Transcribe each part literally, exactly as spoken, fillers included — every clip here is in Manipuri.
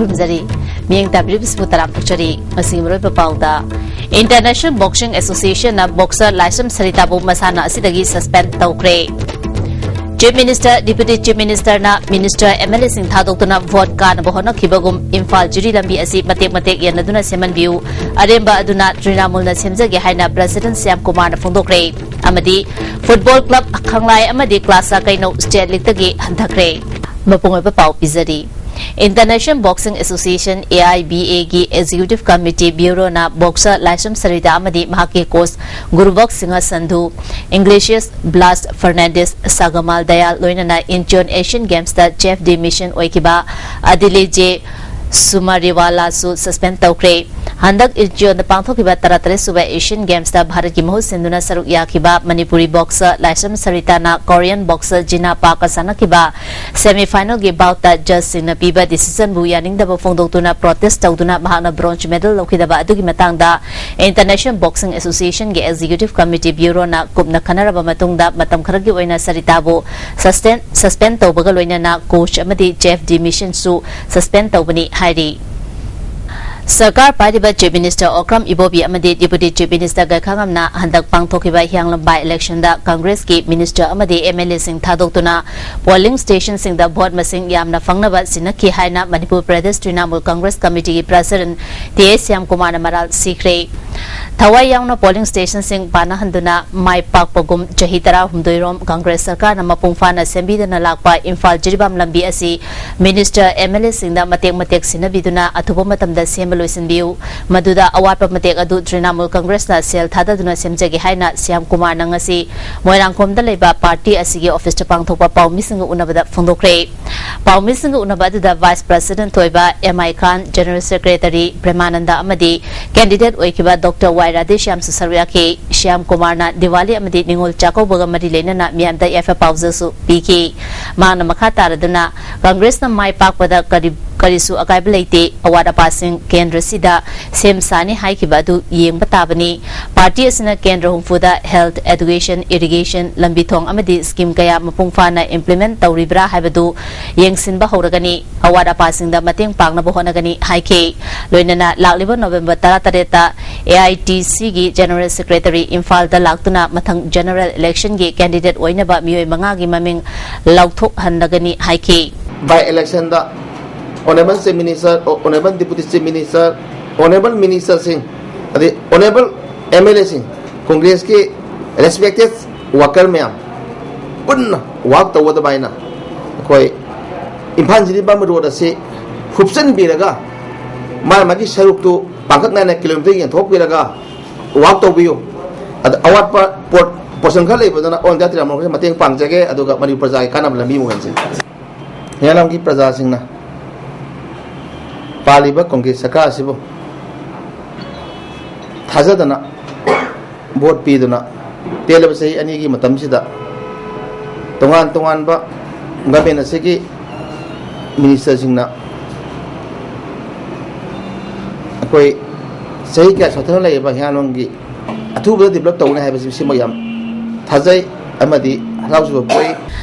ꯈꯨꯔꯨꯝꯖꯔꯤ꯫ ꯃꯤꯠꯌꯦꯡ ꯇꯥꯕꯤꯔꯤꯕꯁꯤꯕꯨ ꯇꯔꯥꯝꯅ ꯑꯣꯛꯆꯔꯤ꯫ ꯉꯁꯤꯒꯤ ꯃꯔꯨꯑꯣꯏꯕ ꯄꯥꯎꯗ, International Boxing Association ꯅ boxer ꯂꯥꯏꯁ꯭ꯔꯝ ꯁꯔꯤꯇꯥꯕꯨ ꯃꯁꯥꯟꯅ ꯑꯁꯤꯗꯒꯤ suspend ꯇꯧꯈ꯭ꯔꯦ꯫ Chief Minister, Deputy Chief Minister ꯅ Minister, M L A ꯁꯤꯡ ꯊꯥꯗꯣꯛꯇꯨꯅ vote ꯀꯥꯅꯕ ꯍꯣꯠꯅꯈꯤꯕꯒꯨꯝ ꯏꯝꯐꯥꯜ ꯖꯤꯔꯤ ꯂꯝꯕꯤ ꯑꯁꯤ ꯃꯇꯦꯛ ꯃꯇꯦꯛ ꯌꯦꯟꯅꯗꯨꯅ ꯁꯦꯝꯍꯟꯕꯤꯌꯨ, ꯑꯔꯦꯝꯕ ꯑꯗꯨꯅ ꯇ꯭ꯔꯤꯅꯥꯃꯨꯜꯅ ꯁꯦꯝꯖꯒꯦ ꯍꯥꯏꯅ President ꯁ꯭ꯌꯥꯝ ꯀꯨꯃꯥꯔꯅ ꯐꯣꯡꯗꯣꯛꯈ꯭ꯔꯦ꯫ ꯑꯃꯗꯤ football club ꯈꯪꯂꯥꯏ ꯑꯃꯗꯤ ꯀ꯭ꯂꯥꯁꯥ ꯀꯩꯅꯧ state league ꯇꯒꯤ ꯍꯟꯊꯈ꯭ꯔꯦ꯫ ꯃꯄꯨꯡ ꯑꯣꯏꯕ ꯄꯥꯎ ꯄꯤꯖꯔꯤ꯫ International Boxing Association, A I B A ꯒꯤ Executive Committee Bureau ꯅ boxer ꯂꯥꯏꯁ꯭ꯔꯝ ꯁꯔꯤꯇꯥ ꯑꯃꯗꯤ ꯃꯍꯥꯛꯀꯤ coach ꯒꯨꯔꯨꯕꯛ Singh ꯁꯟꯙꯨ, Ignatius Blas Fernandes, ꯁꯒꯃꯥꯜ Dayal ꯂꯣꯏꯅꯅ Incheon Asian Games ꯇ chef de mission ꯑꯣꯏꯈꯤꯕ ꯑꯗꯤꯂꯦ ꯖꯦ ꯁꯨꯃꯥꯔꯤꯋꯥꯂꯥꯁꯨ suspend ꯇꯧꯈ꯭ꯔꯦ꯫ ꯍꯟꯗꯛ Incheon ꯗ ꯄꯥꯡꯊꯣꯛꯈꯤꯕ ꯇꯔꯥꯇꯔꯦꯠ ꯁꯨꯕ Asian Games ꯇ ꯚꯥꯔꯠꯀꯤ ꯃꯍꯨꯠ ꯁꯤꯟꯗꯨꯅ ꯁꯔꯨꯛ ꯌꯥꯈꯤꯕ ꯃꯅꯤꯄꯨꯔꯤ boxer ꯂꯥꯏꯁ꯭ꯔꯝ ꯁꯔꯤꯇꯥꯅ Korean boxer ꯖꯤꯅꯥ ꯄꯥꯛꯀ ꯁꯥꯟꯅꯈꯤꯕ semi final ꯒꯤ bout ꯇ judge ꯁꯤꯡꯅ ꯄꯤꯕ decision ꯕꯨ ꯌꯥꯅꯤꯡꯗꯕ ꯐꯣꯡꯗꯣꯛꯇꯨꯅ protest ꯇꯧꯗꯨꯅ ꯃꯍꯥꯛꯅ bronze medal ꯂꯧꯈꯤꯗꯕ ꯑꯗꯨꯒꯤ ꯃꯇꯥꯡꯗ International Boxing Association ꯒꯤ Executive Committee Bureau ꯅ ꯀꯨꯞꯅ ꯈꯟꯅꯔꯕ ꯃꯇꯨꯡꯗ ꯃꯇꯝ ꯈꯔꯒꯤ ꯑꯣꯏꯅ ꯁꯔꯤꯇꯥꯕꯨ suspend, suspend ꯇꯧꯕꯒ ꯂꯣꯏꯅꯅ coach ꯑꯃꯗꯤ chef de mission ꯁꯨ suspend ꯇꯧꯕꯅꯤ ꯍꯥꯏꯔꯤ꯫ ꯁꯔꯀꯥꯔ ꯄꯥꯏꯔꯤꯕ Chief Minister ꯑꯣꯀ꯭ꯔꯝ ꯏꯕꯣꯕꯤ ꯑꯃꯗꯤ Deputy Chief Minister ꯒꯩꯈꯥꯉꯝꯅ ꯍꯟꯗꯛ ꯄꯥꯡꯊꯣꯛꯈꯤꯕ ꯍꯤꯌꯥꯡꯂꯝ by election ꯗ Congress ꯀꯤ minister ꯑꯃꯗꯤ M L A ꯁꯤꯡ ꯊꯥꯗꯣꯛꯇꯨꯅ polling station ꯁꯤꯡꯗ vote ꯃꯁꯤꯡ ꯌꯥꯝꯅ ꯐꯪꯅꯕ ꯁꯤꯟꯅꯈꯤ ꯍꯥꯏꯅ ꯃꯅꯤꯄꯨꯔ ꯄ꯭ꯔꯗꯦꯁ ꯇ꯭ꯔꯤꯅꯥꯃꯨꯜ Congress Committee ꯒꯤ President ꯇꯤ ꯑꯦꯁ ꯁ꯭ꯌꯥꯝ ꯀꯨꯃꯥꯔꯅ ꯃꯔꯥꯜ ꯁꯤꯈ꯭ꯔꯦ꯫ ꯊꯋꯥꯏ ꯌꯥꯎꯅ polling station ꯁꯤꯡ ꯄꯥꯅꯍꯟꯗꯨꯅ ꯃꯥꯏ ꯄꯥꯛꯄꯒꯨꯝ ꯆꯍꯤ ꯇꯔꯥꯍꯨꯝꯗꯣꯏ ꯔꯣꯝ Congress ꯁꯔꯀꯥꯔꯅ ꯃꯄꯨꯡ ꯐꯥꯅ ꯁꯦꯝꯕꯤꯗꯅ ꯂꯥꯛꯄ ꯏꯝꯐꯥꯜ ꯖꯤꯔꯤꯕꯥꯝ ꯂꯝꯕꯤ ꯑꯁꯤ minister, M L A ꯁꯤꯡꯗ ꯃꯇꯦꯛ ꯃꯇꯦꯛ ꯁꯤꯟꯅꯕꯤꯗꯨꯅ ꯑꯊꯨꯕ ꯃꯇꯝꯗ ꯁꯦꯝꯕ ꯂꯣꯏꯁꯤꯟꯕꯤꯌꯨ꯫ ꯃꯗꯨꯗ ꯑꯋꯥꯠꯄ ꯃꯇꯦꯛ ꯑꯗꯨ ꯇ꯭ꯔꯤꯅꯥꯃꯨꯜ Congress ꯅ ꯁꯦꯜ ꯊꯥꯗꯗꯨꯅ ꯁꯦꯝꯖꯒꯦ ꯍꯥꯏꯅ ꯁ꯭ꯌꯥꯝ ꯀꯨꯃꯥꯔꯅ ꯉꯁꯤ ꯃꯣꯏꯔꯥꯡꯈꯣꯝꯗ ꯂꯩꯕ party ꯑꯁꯤꯒꯤ office ꯇ ꯄꯥꯡꯊꯣꯛꯄ ꯄꯥꯎꯃꯤꯁꯤꯡꯒ ꯎꯅꯕꯗ ꯐꯣꯡꯗꯣꯛꯈ꯭ꯔꯦ꯫ ꯄꯥꯎꯃꯤꯁꯤꯡꯒ ꯎꯅꯕ ꯑꯗꯨꯗ Vice President ꯑꯣꯏꯕ ꯑꯦꯝ ꯑꯥꯏ ꯈꯥꯟ, General Secretary ꯄ꯭ꯔꯦꯃꯥꯅꯟꯗ ꯑꯃꯗꯤ candidate ꯑꯣꯏꯈꯤꯕ ꯗꯣꯛꯇꯔ ꯋꯥꯏ ꯔꯥꯙꯦꯁ꯭ꯌꯥꯝꯁꯨ ꯁꯔꯨꯛ ꯌꯥꯈꯤ꯫ ꯁ꯭ꯌꯥꯝ ꯀꯨꯃꯥꯔꯅ ꯗꯤꯋꯥꯂꯤ ꯑꯃꯗꯤ ꯅꯤꯉꯣꯜ ꯆꯥꯛꯀꯧꯕꯒ ꯃꯔꯤ ꯂꯩꯅꯅ ꯃꯤꯌꯥꯝꯗ ꯌꯥꯏꯐ ꯄꯥꯎꯖꯦꯜꯁꯨ ꯄꯤꯈꯤ꯫ ꯃꯍꯥꯛꯅ ꯃꯈꯥ ꯇꯥꯔꯗꯨꯅ Congress ꯅ ꯃꯥꯏ ꯄꯥꯛꯄꯗ ꯀꯔꯤ ꯀꯔꯤꯁꯨ ꯑꯀꯥꯏꯕ ꯂꯩꯇꯦ꯫ ꯑꯋꯥꯠ ꯑꯄꯥꯁꯤꯡ ꯀꯦꯟꯗ꯭ꯔꯁꯤꯗ ꯁꯦꯝ ꯁꯥꯅꯤ ꯍꯥꯏꯈꯤꯕ ꯑꯗꯨ ꯌꯦꯡꯕ ꯇꯥꯕꯅꯤ꯫ ꯄꯥꯔꯇꯤ ꯑꯁꯤꯅ ꯀꯦꯟꯗ꯭ꯔ ꯍꯨꯝꯐꯨꯗ health, education, irrigation, ꯂꯝꯕꯤ ꯊꯣꯡ ꯑꯃꯗꯤ scheme ꯀꯌꯥ ꯃꯄꯨꯡ ꯐꯥꯅ implement ꯇꯧꯔꯤꯕ꯭ꯔꯥ ꯍꯥꯏꯕꯗꯨ ꯌꯦꯡꯁꯤꯟꯕ ꯍꯧꯔꯒꯅꯤ꯫ ꯑꯋꯥꯠ ꯑꯄꯥꯁꯤꯡꯗ ꯃꯇꯦꯡ ꯄꯥꯡꯅꯕ ꯍꯣꯠꯅꯒꯅꯤ ꯍꯥꯏꯈꯤ꯫ ꯂꯣꯏꯅꯅ ꯂꯥꯛꯂꯤꯕ November ꯇꯔꯥꯇꯔꯦꯠꯇ A I T C ꯒꯤ General Secretary ꯏꯝꯐꯥꯜꯗ ꯂꯥꯛꯇꯨꯅ ꯃꯊꯪ general election ꯒꯤ candidate ꯑꯣꯏꯅꯕ ꯃꯤꯑꯣꯏ ꯃꯉꯥꯒꯤ ꯃꯃꯤꯡ ꯂꯥꯎꯊꯣꯛꯍꯟꯂꯒꯅꯤ ꯍꯥꯏꯈꯤ꯫ By election the Honorable Chief Minister, Honorable Deputy Chief Minister, Honorable Minister ꯁꯤꯡ, ꯑꯗꯩ Honorable M L A ꯁꯤꯡ, Congress ꯀꯤ respected worker ꯃꯌꯥꯝ ꯄꯨꯟꯅ work ꯇꯧꯒꯗꯕ ꯍꯥꯏꯅ ꯑꯩꯈꯣꯏ ꯏꯝꯐꯥꯜ ꯖꯤꯔꯤꯕꯥꯝ road ꯑꯁꯤ ꯍꯨꯞꯆꯤꯟꯕꯤꯔꯒ ꯃꯥ ꯃꯥꯒꯤ ꯁꯔꯨꯛꯇꯨ ꯄꯥꯡꯈꯛ ꯅꯥꯏꯅ kilometre ꯌꯦꯟꯊꯣꯛꯄꯤꯔꯒ work ꯇꯧꯕꯤꯌꯨ꯫ ꯑꯗ ꯑꯋꯥꯠꯄ ꯄꯣꯠ, portion ꯈꯔ ꯂꯩꯕꯗꯨꯅ All India ꯇ꯭ꯔꯤꯔꯥꯃꯨꯜ ꯃꯇꯦꯡ ꯄꯥꯡꯖꯒꯦ, ꯑꯗꯨꯒ ꯃꯅꯤꯄꯨꯔ ꯄ꯭ꯔꯖꯥꯒꯤ ꯀꯥꯟꯅꯕ ꯂꯝꯕꯤ ꯑꯃ ꯑꯣꯏꯍꯟꯁꯤ꯫ ꯍꯤꯌꯥꯡꯂꯝꯒꯤ ꯄ꯭ꯔꯖꯥꯁꯤꯡꯅ ꯄꯥꯜꯂꯤꯕ ꯀꯪꯒ꯭ꯔꯦꯁ ꯁꯔꯀꯥꯔ ꯑꯁꯤꯕꯨ ꯊꯥꯖꯗꯅ vote ꯄꯤꯗꯨꯅ ꯇꯦꯜꯂꯕ ꯆꯍꯤ ꯑꯅꯤꯒꯤ ꯃꯇꯝꯁꯤꯗ ꯇꯣꯉꯥꯟ ꯇꯣꯉꯥꯟꯕ government ꯑꯁꯤꯒꯤ minister ꯁꯤꯡꯅ ꯑꯩꯈꯣꯏ ꯆꯍꯤ ꯀꯌꯥ ꯁꯣꯠꯊꯅ ꯂꯩꯔꯤꯕ ꯍꯤꯌꯥꯡꯂꯝꯒꯤ ꯑꯊꯨꯕꯗ develop ꯇꯧꯒꯅꯤ ꯍꯥꯏꯕꯁꯤ ꯁꯤꯃꯛ ꯌꯥꯝ ꯊꯥꯖꯩ ꯑꯃꯗꯤ ꯍꯔꯥꯎꯖꯕ ꯄꯣꯛꯏ꯫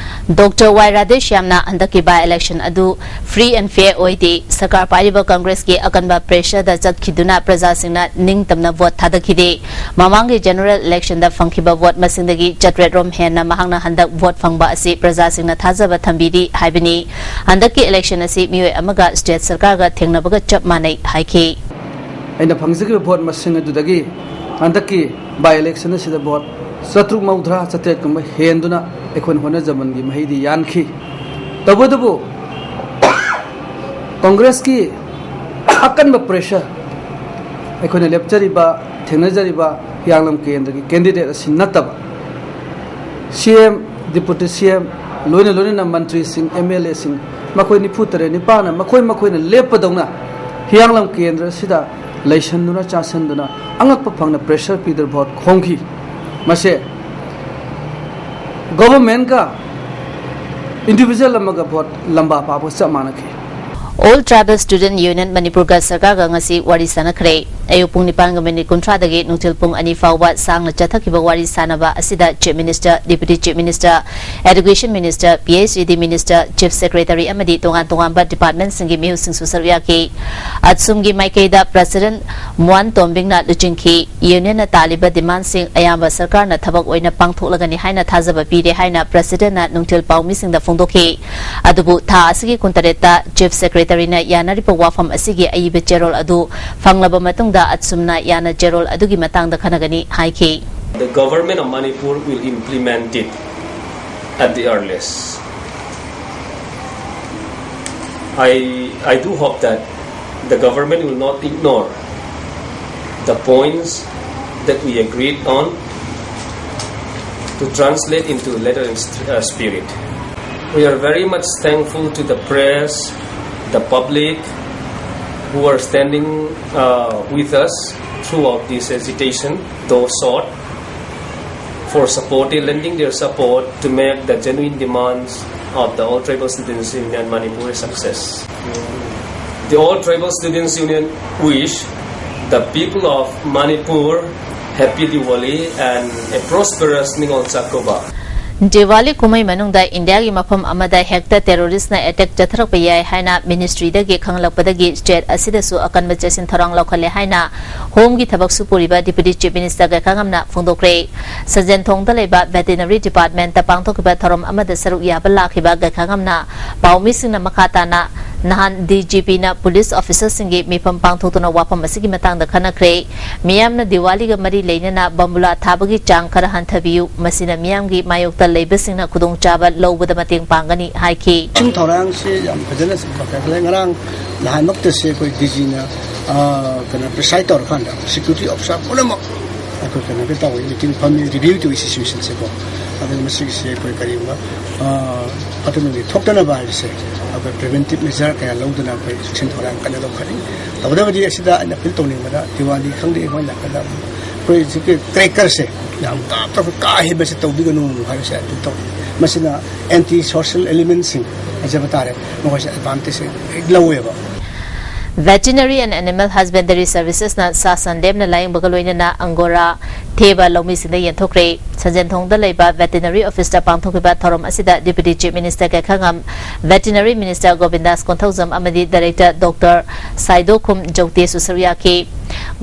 Doctor Y ꯔꯥꯙꯦꯁ꯭ꯌꯥꯝꯅ ꯍꯟꯗꯛꯀꯤ by election ꯑꯗꯨ free and fair ꯑꯣꯏꯗꯦ꯫ ꯁꯔꯀꯥꯔ ꯄꯥꯏꯔꯤꯕ ꯀꯪꯒ꯭ꯔꯦꯁꯀꯤ ꯑꯀꯟꯕ pressure ꯗ ꯆꯠꯈꯤꯗꯨꯅ ꯄ꯭ꯔꯖꯥꯁꯤꯡꯅ ꯅꯤꯡꯇꯝꯅ vote ꯊꯥꯗꯈꯤꯗꯦ꯫ ꯃꯃꯥꯡꯒꯤ general election ꯗ ꯐꯪꯈꯤꯕ vote ꯃꯁꯤꯡꯗꯒꯤ ꯆꯥꯇ꯭ꯔꯦꯠ ꯔꯣꯝ ꯍꯦꯟꯅ ꯃꯍꯥꯛꯅ ꯍꯟꯗꯛ vote ꯐꯪꯕ ꯑꯁꯤ ꯄ꯭ꯔꯖꯥꯁꯤꯡꯅ ꯊꯥꯖꯕ ꯊꯝꯕꯤꯔꯤ ꯍꯥꯏꯕꯅꯤ꯫ ꯍꯟꯗꯛꯀꯤ election ꯑꯁꯤ ꯃꯤꯑꯣꯏ ꯑꯃꯒ state ꯁꯔꯀꯥꯔꯒ ꯊꯦꯡꯅꯕꯒ ꯆꯞ ꯃꯥꯟꯅꯩ ꯍꯥꯏꯈꯤ꯫ ꯑꯩꯅ ꯐꯪꯖꯈꯤꯕ vote ꯃꯁꯤꯡ ꯑꯗꯨꯗꯒꯤ ꯍꯟꯗꯛꯀꯤ by election ꯑꯁꯤꯗ vote ꯆꯥꯇ꯭ꯔꯨꯛ ꯃꯧꯗ꯭ꯔꯥ, ꯆꯥꯇ꯭ꯔꯦꯠ ꯀꯨꯝꯕ ꯍꯦꯟꯗꯨꯅ ꯑꯩꯈꯣꯏꯅ ꯍꯣꯠꯅꯖꯃꯟꯒꯤ ꯃꯍꯩꯗꯤ ꯌꯥꯟꯈꯤ꯫ ꯇꯧꯕꯇꯕꯨ ꯀꯪꯒ꯭ꯔꯦꯁꯀꯤ ꯑꯀꯟꯕ pressure, ꯑꯩꯈꯣꯏꯅ ꯂꯦꯞꯆꯔꯤꯕ, ꯊꯦꯡꯅꯖꯔꯤꯕ ꯍꯤꯌꯥꯡꯂꯝ ꯀꯦꯟꯗ꯭ꯔꯒꯤ candidate ꯑꯁꯤ ꯅꯠꯇꯕ, C M, Deputy C M, ꯂꯣꯏꯅ ꯂꯣꯏꯅꯅ ꯃꯟꯇ꯭ꯔꯤꯁꯤꯡ, M L A ꯁꯤꯡ, ꯃꯈꯣꯏ ꯅꯤꯐꯨ ꯇꯔꯦꯠ ꯅꯤꯄꯥꯜꯅ ꯃꯈꯣꯏ ꯃꯈꯣꯏꯅ ꯂꯦꯞꯄꯗꯧꯅ ꯍꯤꯌꯥꯡꯂꯝ ꯀꯦꯟꯗ꯭ꯔ ꯑꯁꯤꯗ ꯂꯩꯁꯟꯗꯨꯅ ꯆꯥꯁꯟꯗꯨꯅ ꯑꯉꯛꯄ ꯐꯪꯅ pressure ꯄꯤꯗꯨꯅ vote ꯈꯣꯝꯈꯤ꯫ ꯃꯁꯦ government ꯀ individual ꯑꯃꯒ vote ꯂꯝꯕꯥ ꯄꯥꯕꯒ ꯆꯞ ꯃꯥꯟꯅꯈꯤ꯫ All Tribal Student Union ꯃꯅꯤꯄꯨꯔꯒ ꯁꯔꯀꯥꯔꯒ ꯉꯁꯤ ꯋꯥꯔꯤ ꯁꯥꯟꯅꯈ꯭ꯔꯦ꯫ ꯑꯌꯨꯛ ꯄꯨꯡ ꯅꯤꯄꯥꯟꯒ ꯃꯤꯅꯤꯠ ꯀꯨꯟꯊ꯭ꯔꯥꯗꯒꯤ ꯅꯨꯡꯊꯤꯜ ꯄꯨꯡ ꯑꯅꯤ ꯐꯥꯎꯕ ꯁꯥꯡꯅ ꯆꯠꯊꯈꯤꯕ ꯋꯥꯔꯤ ꯁꯥꯟꯅꯕ ꯑꯁꯤꯗ Chief Minister, Deputy Chief Minister, Education Minister, P H E D Minister, Chief Secretary ꯑꯃꯗꯤ ꯇꯣꯉꯥꯟ ꯇꯣꯉꯥꯟꯕ departmentꯁꯤꯡꯒꯤ ꯃꯤꯍꯨꯠꯁꯤꯡꯁꯨ ꯁꯔꯨꯛ ꯌꯥꯈꯤ꯫ ꯑꯠꯁꯨꯝꯒꯤ ꯃꯥꯏꯀꯩꯗ President ꯃꯨꯑꯥꯟ ꯇꯣꯝꯕꯤꯡꯅ ꯂꯨꯆꯤꯡꯈꯤ꯫ Unionꯅ ꯇꯥꯜꯂꯤꯕ demandꯁꯤꯡ ꯑꯌꯥꯝꯕ ꯁꯔꯀꯥꯔꯅ ꯊꯕꯛ ꯑꯣꯏꯅ ꯄꯥꯡꯊꯣꯛꯂꯒꯅꯤ ꯍꯥꯏꯅ ꯊꯥꯖꯕ ꯄꯤꯔꯦ ꯍꯥꯏꯅ Presidentꯅ ꯅꯨꯡꯊꯤꯜ ꯄꯥꯎꯃꯤꯁꯤꯡꯗ ꯐꯣꯡꯗꯣꯛꯈꯤ꯫ ꯑꯗꯨꯕꯨ ꯊꯥ ꯑꯁꯤꯒꯤ ꯀꯨꯟꯇꯔꯦꯠꯇ Chief Secretaryꯅ ꯌꯥꯅꯔꯤꯕ ꯋꯥꯐꯝ ꯑꯁꯤꯒꯤ ꯑꯏꯕ ꯆꯦꯔꯣꯜ ꯑꯗꯨ ꯐꯪꯂꯕ ꯃꯇꯨꯡꯗ ꯑꯠꯁꯨꯝꯅ ꯌꯥꯅ ꯆꯦꯔꯣꯜ ꯑꯗꯨꯒꯤ ꯃꯇꯥꯡꯗ ꯈꯟꯅꯒꯅꯤ ꯍꯥꯏꯈꯤ꯫ The government of Manipur will implement it at the earliest. I, I do hope that the government will not ignore the points that we agreed on to translate into letter and st- uh, spirit. We are very much thankful to the press, the public who are standing uh, with us throughout this agitation, though short, for supporting, lending their support to make the genuine demands of the All Tribal Students Union Manipur a success. The All Tribal Students Union wish the people of Manipur happy Diwali and a prosperous Ningol Chakuba. Diwali ꯀꯨꯝꯍꯩ ꯃꯅꯨꯡꯗ ꯏꯟꯗꯤꯌꯥꯒꯤ ꯃꯐꯝ ꯑꯃꯗ ꯍꯦꯛꯇ terroristꯅ attack ꯆꯠꯊꯔꯛꯄ ꯌꯥꯏ ꯍꯥꯏꯅ ministryꯗꯒꯤ ꯈꯪꯂꯛꯄꯗꯒꯤ state ꯑꯁꯤꯗꯁꯨ ꯑꯀꯟꯕ ꯆꯦꯛꯁꯤꯟ ꯊꯧꯔꯥꯡ ꯂꯧꯈꯠꯂꯦ ꯍꯥꯏꯅ Homeꯒꯤ ꯊꯕꯛ ꯁꯨ ꯄꯨꯔꯤꯕ Deputy Chief Ministerꯒ ꯈꯪꯉꯝꯅ ꯐꯣꯡꯗꯣꯛꯈ꯭ꯔꯦ꯫ ꯁꯟꯖꯦꯟꯊꯣꯡꯗ ꯂꯩꯕ Veterinary Departmentꯇ ꯄꯥꯡꯊꯣꯛꯈꯤꯕ ꯊꯧꯔꯝ ꯑꯃꯗ ꯁꯔꯨꯛ ꯌꯥꯕ ꯂꯥꯛꯈꯤꯕ ꯒꯩꯈꯥꯉꯝꯅ ꯄꯥꯎꯃꯤꯁꯤꯡꯅ ꯃꯈꯥ ꯇꯥꯅ ꯅꯍꯥꯟ DGPꯅ police officerꯁꯤꯡꯒꯤ ꯃꯤꯐꯝ ꯄꯥꯡꯊꯣꯛꯇꯨꯅ ꯋꯥꯐꯝ ꯑꯁꯤꯒꯤ ꯃꯇꯥꯡꯗ ꯈꯟꯅꯈ꯭ꯔꯦ꯫ ꯃꯤꯌꯥꯝꯅ ꯗꯤꯋꯥꯂꯤꯒ ꯃꯔꯤ ꯂꯩꯅꯅ ꯕꯝꯕꯨꯂꯥ ꯊꯥꯕꯒꯤ ꯆꯥꯡ ꯈꯔ ꯍꯟꯊꯕꯤꯌꯨ, ꯃꯁꯤꯅ ꯃꯤꯌꯥꯝꯒꯤ ꯃꯥꯌꯣꯛꯇ ꯂꯩꯕꯁꯤꯡꯅ ꯈꯨꯗꯣꯡꯆꯥꯕ ꯂꯧꯕꯗ ꯃꯇꯦꯡ ꯄꯥꯡꯒꯅꯤ ꯍꯥꯏꯈꯤ꯫ ꯏꯁꯤꯡ ꯊꯧꯔꯥꯡꯁꯤ ꯌꯥꯝ ꯐꯖꯅ ꯆꯠꯈ꯭ꯔꯦ꯫ ꯉꯔꯥꯡ ꯅꯍꯥꯟꯃꯛꯇꯁꯦ ꯑꯩꯈꯣꯏ DGꯅ, ꯑ, ꯀꯩꯅꯣ, preside ꯇꯧꯔꯀꯥꯟꯗ security officer ꯄꯨꯝꯅꯃꯛ ꯑꯩꯈꯣꯏ ꯀꯩꯅꯣꯒꯤ ꯇꯧꯋꯤ, meeting ꯐꯝꯃꯤ, review ꯇꯧꯋꯤ situation-ꯁꯦꯀꯣ꯫ ꯑꯗꯨꯅ ꯃꯁꯤꯒꯤꯁꯦ ꯑꯩꯈꯣꯏ ꯀꯔꯤꯒꯨꯝꯕ, ꯑ, ꯐꯠꯇ ꯅꯨꯡꯗꯤ ꯊꯣꯛꯇꯅꯕ ꯍꯥꯏꯕꯁꯦ ꯑꯩꯈꯣꯏ preventive measure ꯀꯌꯥ ꯂꯧꯗꯨꯅ ꯑꯩꯈꯣꯏ ꯆꯦꯛꯁꯤꯟ ꯊꯧꯔꯥꯡ ꯀꯟꯅ ꯂꯧꯈꯠꯂꯤ꯫ ꯇꯧꯕꯇꯕꯨꯗꯤ ꯑꯁꯤꯗ ꯑꯩꯅ appeal ꯇꯧꯅꯤꯡꯕꯗ ꯗꯤꯋꯥꯂꯤ ꯈꯪꯗꯦ, ꯑꯩꯈꯣꯏ ꯅꯥꯀꯟꯗ ꯑꯩꯈꯣꯏ ꯍꯧꯖꯤꯛꯀꯤ ꯀ꯭ꯔꯦꯀꯔꯁꯦ ꯌꯥꯝ ꯀꯥꯞꯇꯕ ꯀꯥ ꯍꯦꯟꯕꯁꯦ ꯇꯧꯕꯤꯒꯅꯨ ꯍꯥꯏꯕꯁꯦ ꯑꯗꯨ ꯇꯧꯏ꯫ ꯃꯁꯤꯅ ꯑꯦꯟꯇꯤ ꯁꯣꯁꯤꯌꯦꯜ ꯑꯦꯂꯤꯃꯦꯟꯁꯤꯡ ꯍꯥꯏꯖꯕ ꯇꯥꯔꯦ, ꯃꯈꯣꯏꯁꯦ ꯑꯦꯗꯚꯥꯟꯇꯦꯖ ꯍꯦꯛ ꯂꯧꯋꯦꯕ꯫ Veterinary and Animal Husbandry Servicesꯅ ꯁꯥ ꯁꯟ ꯂꯦꯝꯅ ꯂꯥꯌꯦꯡꯕꯒ ꯂꯣꯏꯅꯅ ꯑꯪꯒꯣꯔꯥ, ꯊꯦꯕ ꯂꯧꯃꯤꯁꯤꯡꯗ ꯌꯦꯟꯊꯣꯛꯈ꯭ꯔꯦ꯫ ꯁꯟꯖꯦꯟꯊꯣꯡꯗ ꯂꯩꯕ ꯚꯦꯇꯤꯅꯔꯤ ꯑꯣꯐꯤꯁꯇ ꯄꯥꯡꯊꯣꯛꯈꯤꯕ ꯊꯧꯔꯝ ꯑꯁꯤꯗ Deputy Chief Minister ꯒꯩꯈꯥꯉꯝ, Veterinary Minister ꯒꯣꯕꯤꯟꯗꯥꯁ Konthoujam ꯑꯃꯗꯤ Director Doctor ꯁꯥꯏꯗꯣꯈꯨꯝ ꯖꯧꯇꯦꯁꯨ ꯁꯔꯨꯛ ꯌꯥꯈꯤ꯫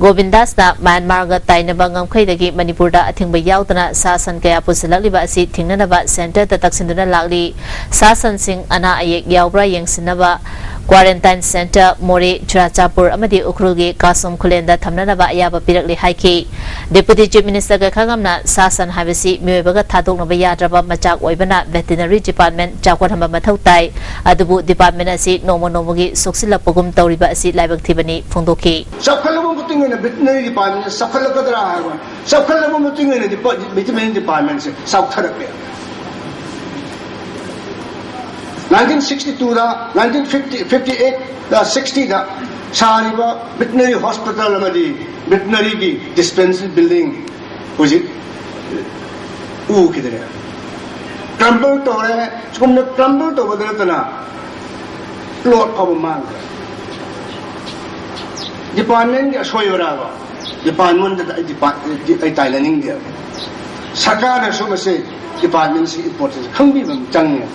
ꯒꯣꯕꯤꯟꯗꯥꯁꯅ ꯃ꯭ꯌꯥꯟꯃꯥꯔꯒ ꯇꯥꯏꯅꯕ ꯉꯝꯈꯩꯗꯒꯤ ꯃꯅꯤꯄꯨꯔꯗ ꯑꯊꯤꯡꯕ ꯌꯥꯎꯗꯅ ꯁꯥ ꯁꯟ ꯀꯌꯥ ꯄꯨꯁꯤꯜꯂꯛꯂꯤꯕ ꯑꯁꯤ ꯊꯤꯡꯅꯅꯕ ꯁꯦꯟꯇꯔꯗ ꯇꯛꯁꯤꯟꯗꯨꯅ ꯂꯥꯛꯂꯤ꯫ ꯁꯥ ꯁꯟꯁꯤꯡ ꯑꯅꯥ ꯑꯌꯦꯛ ꯌꯥꯎꯕ꯭ꯔꯥ ꯌꯦꯡꯁꯤꯟꯅꯕ ꯀ꯭ꯋꯥꯔꯦꯟꯇꯥꯏꯟ ꯁꯦꯟꯇꯔ ꯃꯣꯔꯦ, ꯆꯨꯔꯥꯆꯥꯟꯄꯨꯔ ꯑꯃꯗꯤ ꯎꯈ꯭ꯔꯨꯜꯒꯤ ꯀꯥꯁꯣꯝ ꯈꯨꯂꯦꯟꯗ ꯊꯝꯅꯅꯕ ꯑꯌꯥꯕ ꯄꯤꯔꯛꯂꯤ ꯍꯥꯏꯈꯤ꯫ Deputy Chief Minister ꯒꯩꯈꯥꯉꯝꯅ ꯁꯥ ꯁꯟ ꯍꯥꯏꯕꯁꯤ ꯃꯤꯑꯣꯏꯕꯒ ꯊꯥꯗꯣꯛꯅꯕ ꯌꯥꯗ꯭ꯔꯕ ꯃꯆꯥꯛ ꯑꯣꯏꯕꯅ Veterinary Department ꯆꯥꯎꯈꯠꯍꯟꯕ ꯃꯊꯧ ꯇꯥꯏ꯫ ꯑꯗꯨꯕꯨ department ꯑꯁꯤ ꯅꯣꯡꯃ ꯅꯣꯡꯃꯒꯤ ꯁꯣꯛꯆꯤꯜꯂꯛꯄꯒꯨꯝ ꯇꯧꯔꯤꯕ ꯑꯁꯤ ꯂꯥꯏꯕꯛ ꯊꯤꯕꯅꯤ ꯐꯣꯡꯗꯣꯛꯈꯤ꯫ ꯆꯥꯎꯈꯠꯂꯕ ꯃꯇꯨꯡ ꯏꯟꯅ Veterinary Department ꯆꯥꯎꯈꯠꯂꯛꯀꯗ꯭ꯔꯥ ꯍꯥꯏꯕ, ꯆꯥꯎꯈꯠꯂꯕ ꯃꯇꯨꯡ ꯏꯟꯅ Veterinary Departmentꯁꯦ ꯆꯥꯎꯊꯔꯛꯂꯦ꯫ nineteen sixty twoꯗ, nineteen fifty, fifty eightꯗ, sixtyꯗ ꯁꯥꯔꯤꯕ Veterinary Hospital ꯑꯃꯗꯤ Veterinaryꯒꯤ Dispensary Building ꯍꯧꯖꯤꯛ ꯎꯈꯤꯗ꯭ꯔꯦ꯫ Crumble ꯇꯧꯔꯦ꯫ ꯁꯤꯒꯨꯝꯅ crumble ꯇꯧꯕꯗ ꯅꯠꯇꯅ plot ꯐꯥꯎꯕ ꯃꯥꯡꯈ꯭ꯔꯦ꯫ Departmentꯒꯤ ꯑꯁꯣꯏꯕꯔꯕ? Departmentꯗ ꯑꯩ ꯗꯤꯄꯥꯔꯠ-, ꯑꯩ ꯇꯥꯏꯅꯅꯤꯡꯗꯦꯕ꯫ ꯁꯔꯀꯥꯔꯅꯁꯨ ꯃꯁꯤ departmentꯁꯤ importance ꯈꯪꯕꯤꯕ ꯑꯃ ꯆꯪꯉꯦ꯫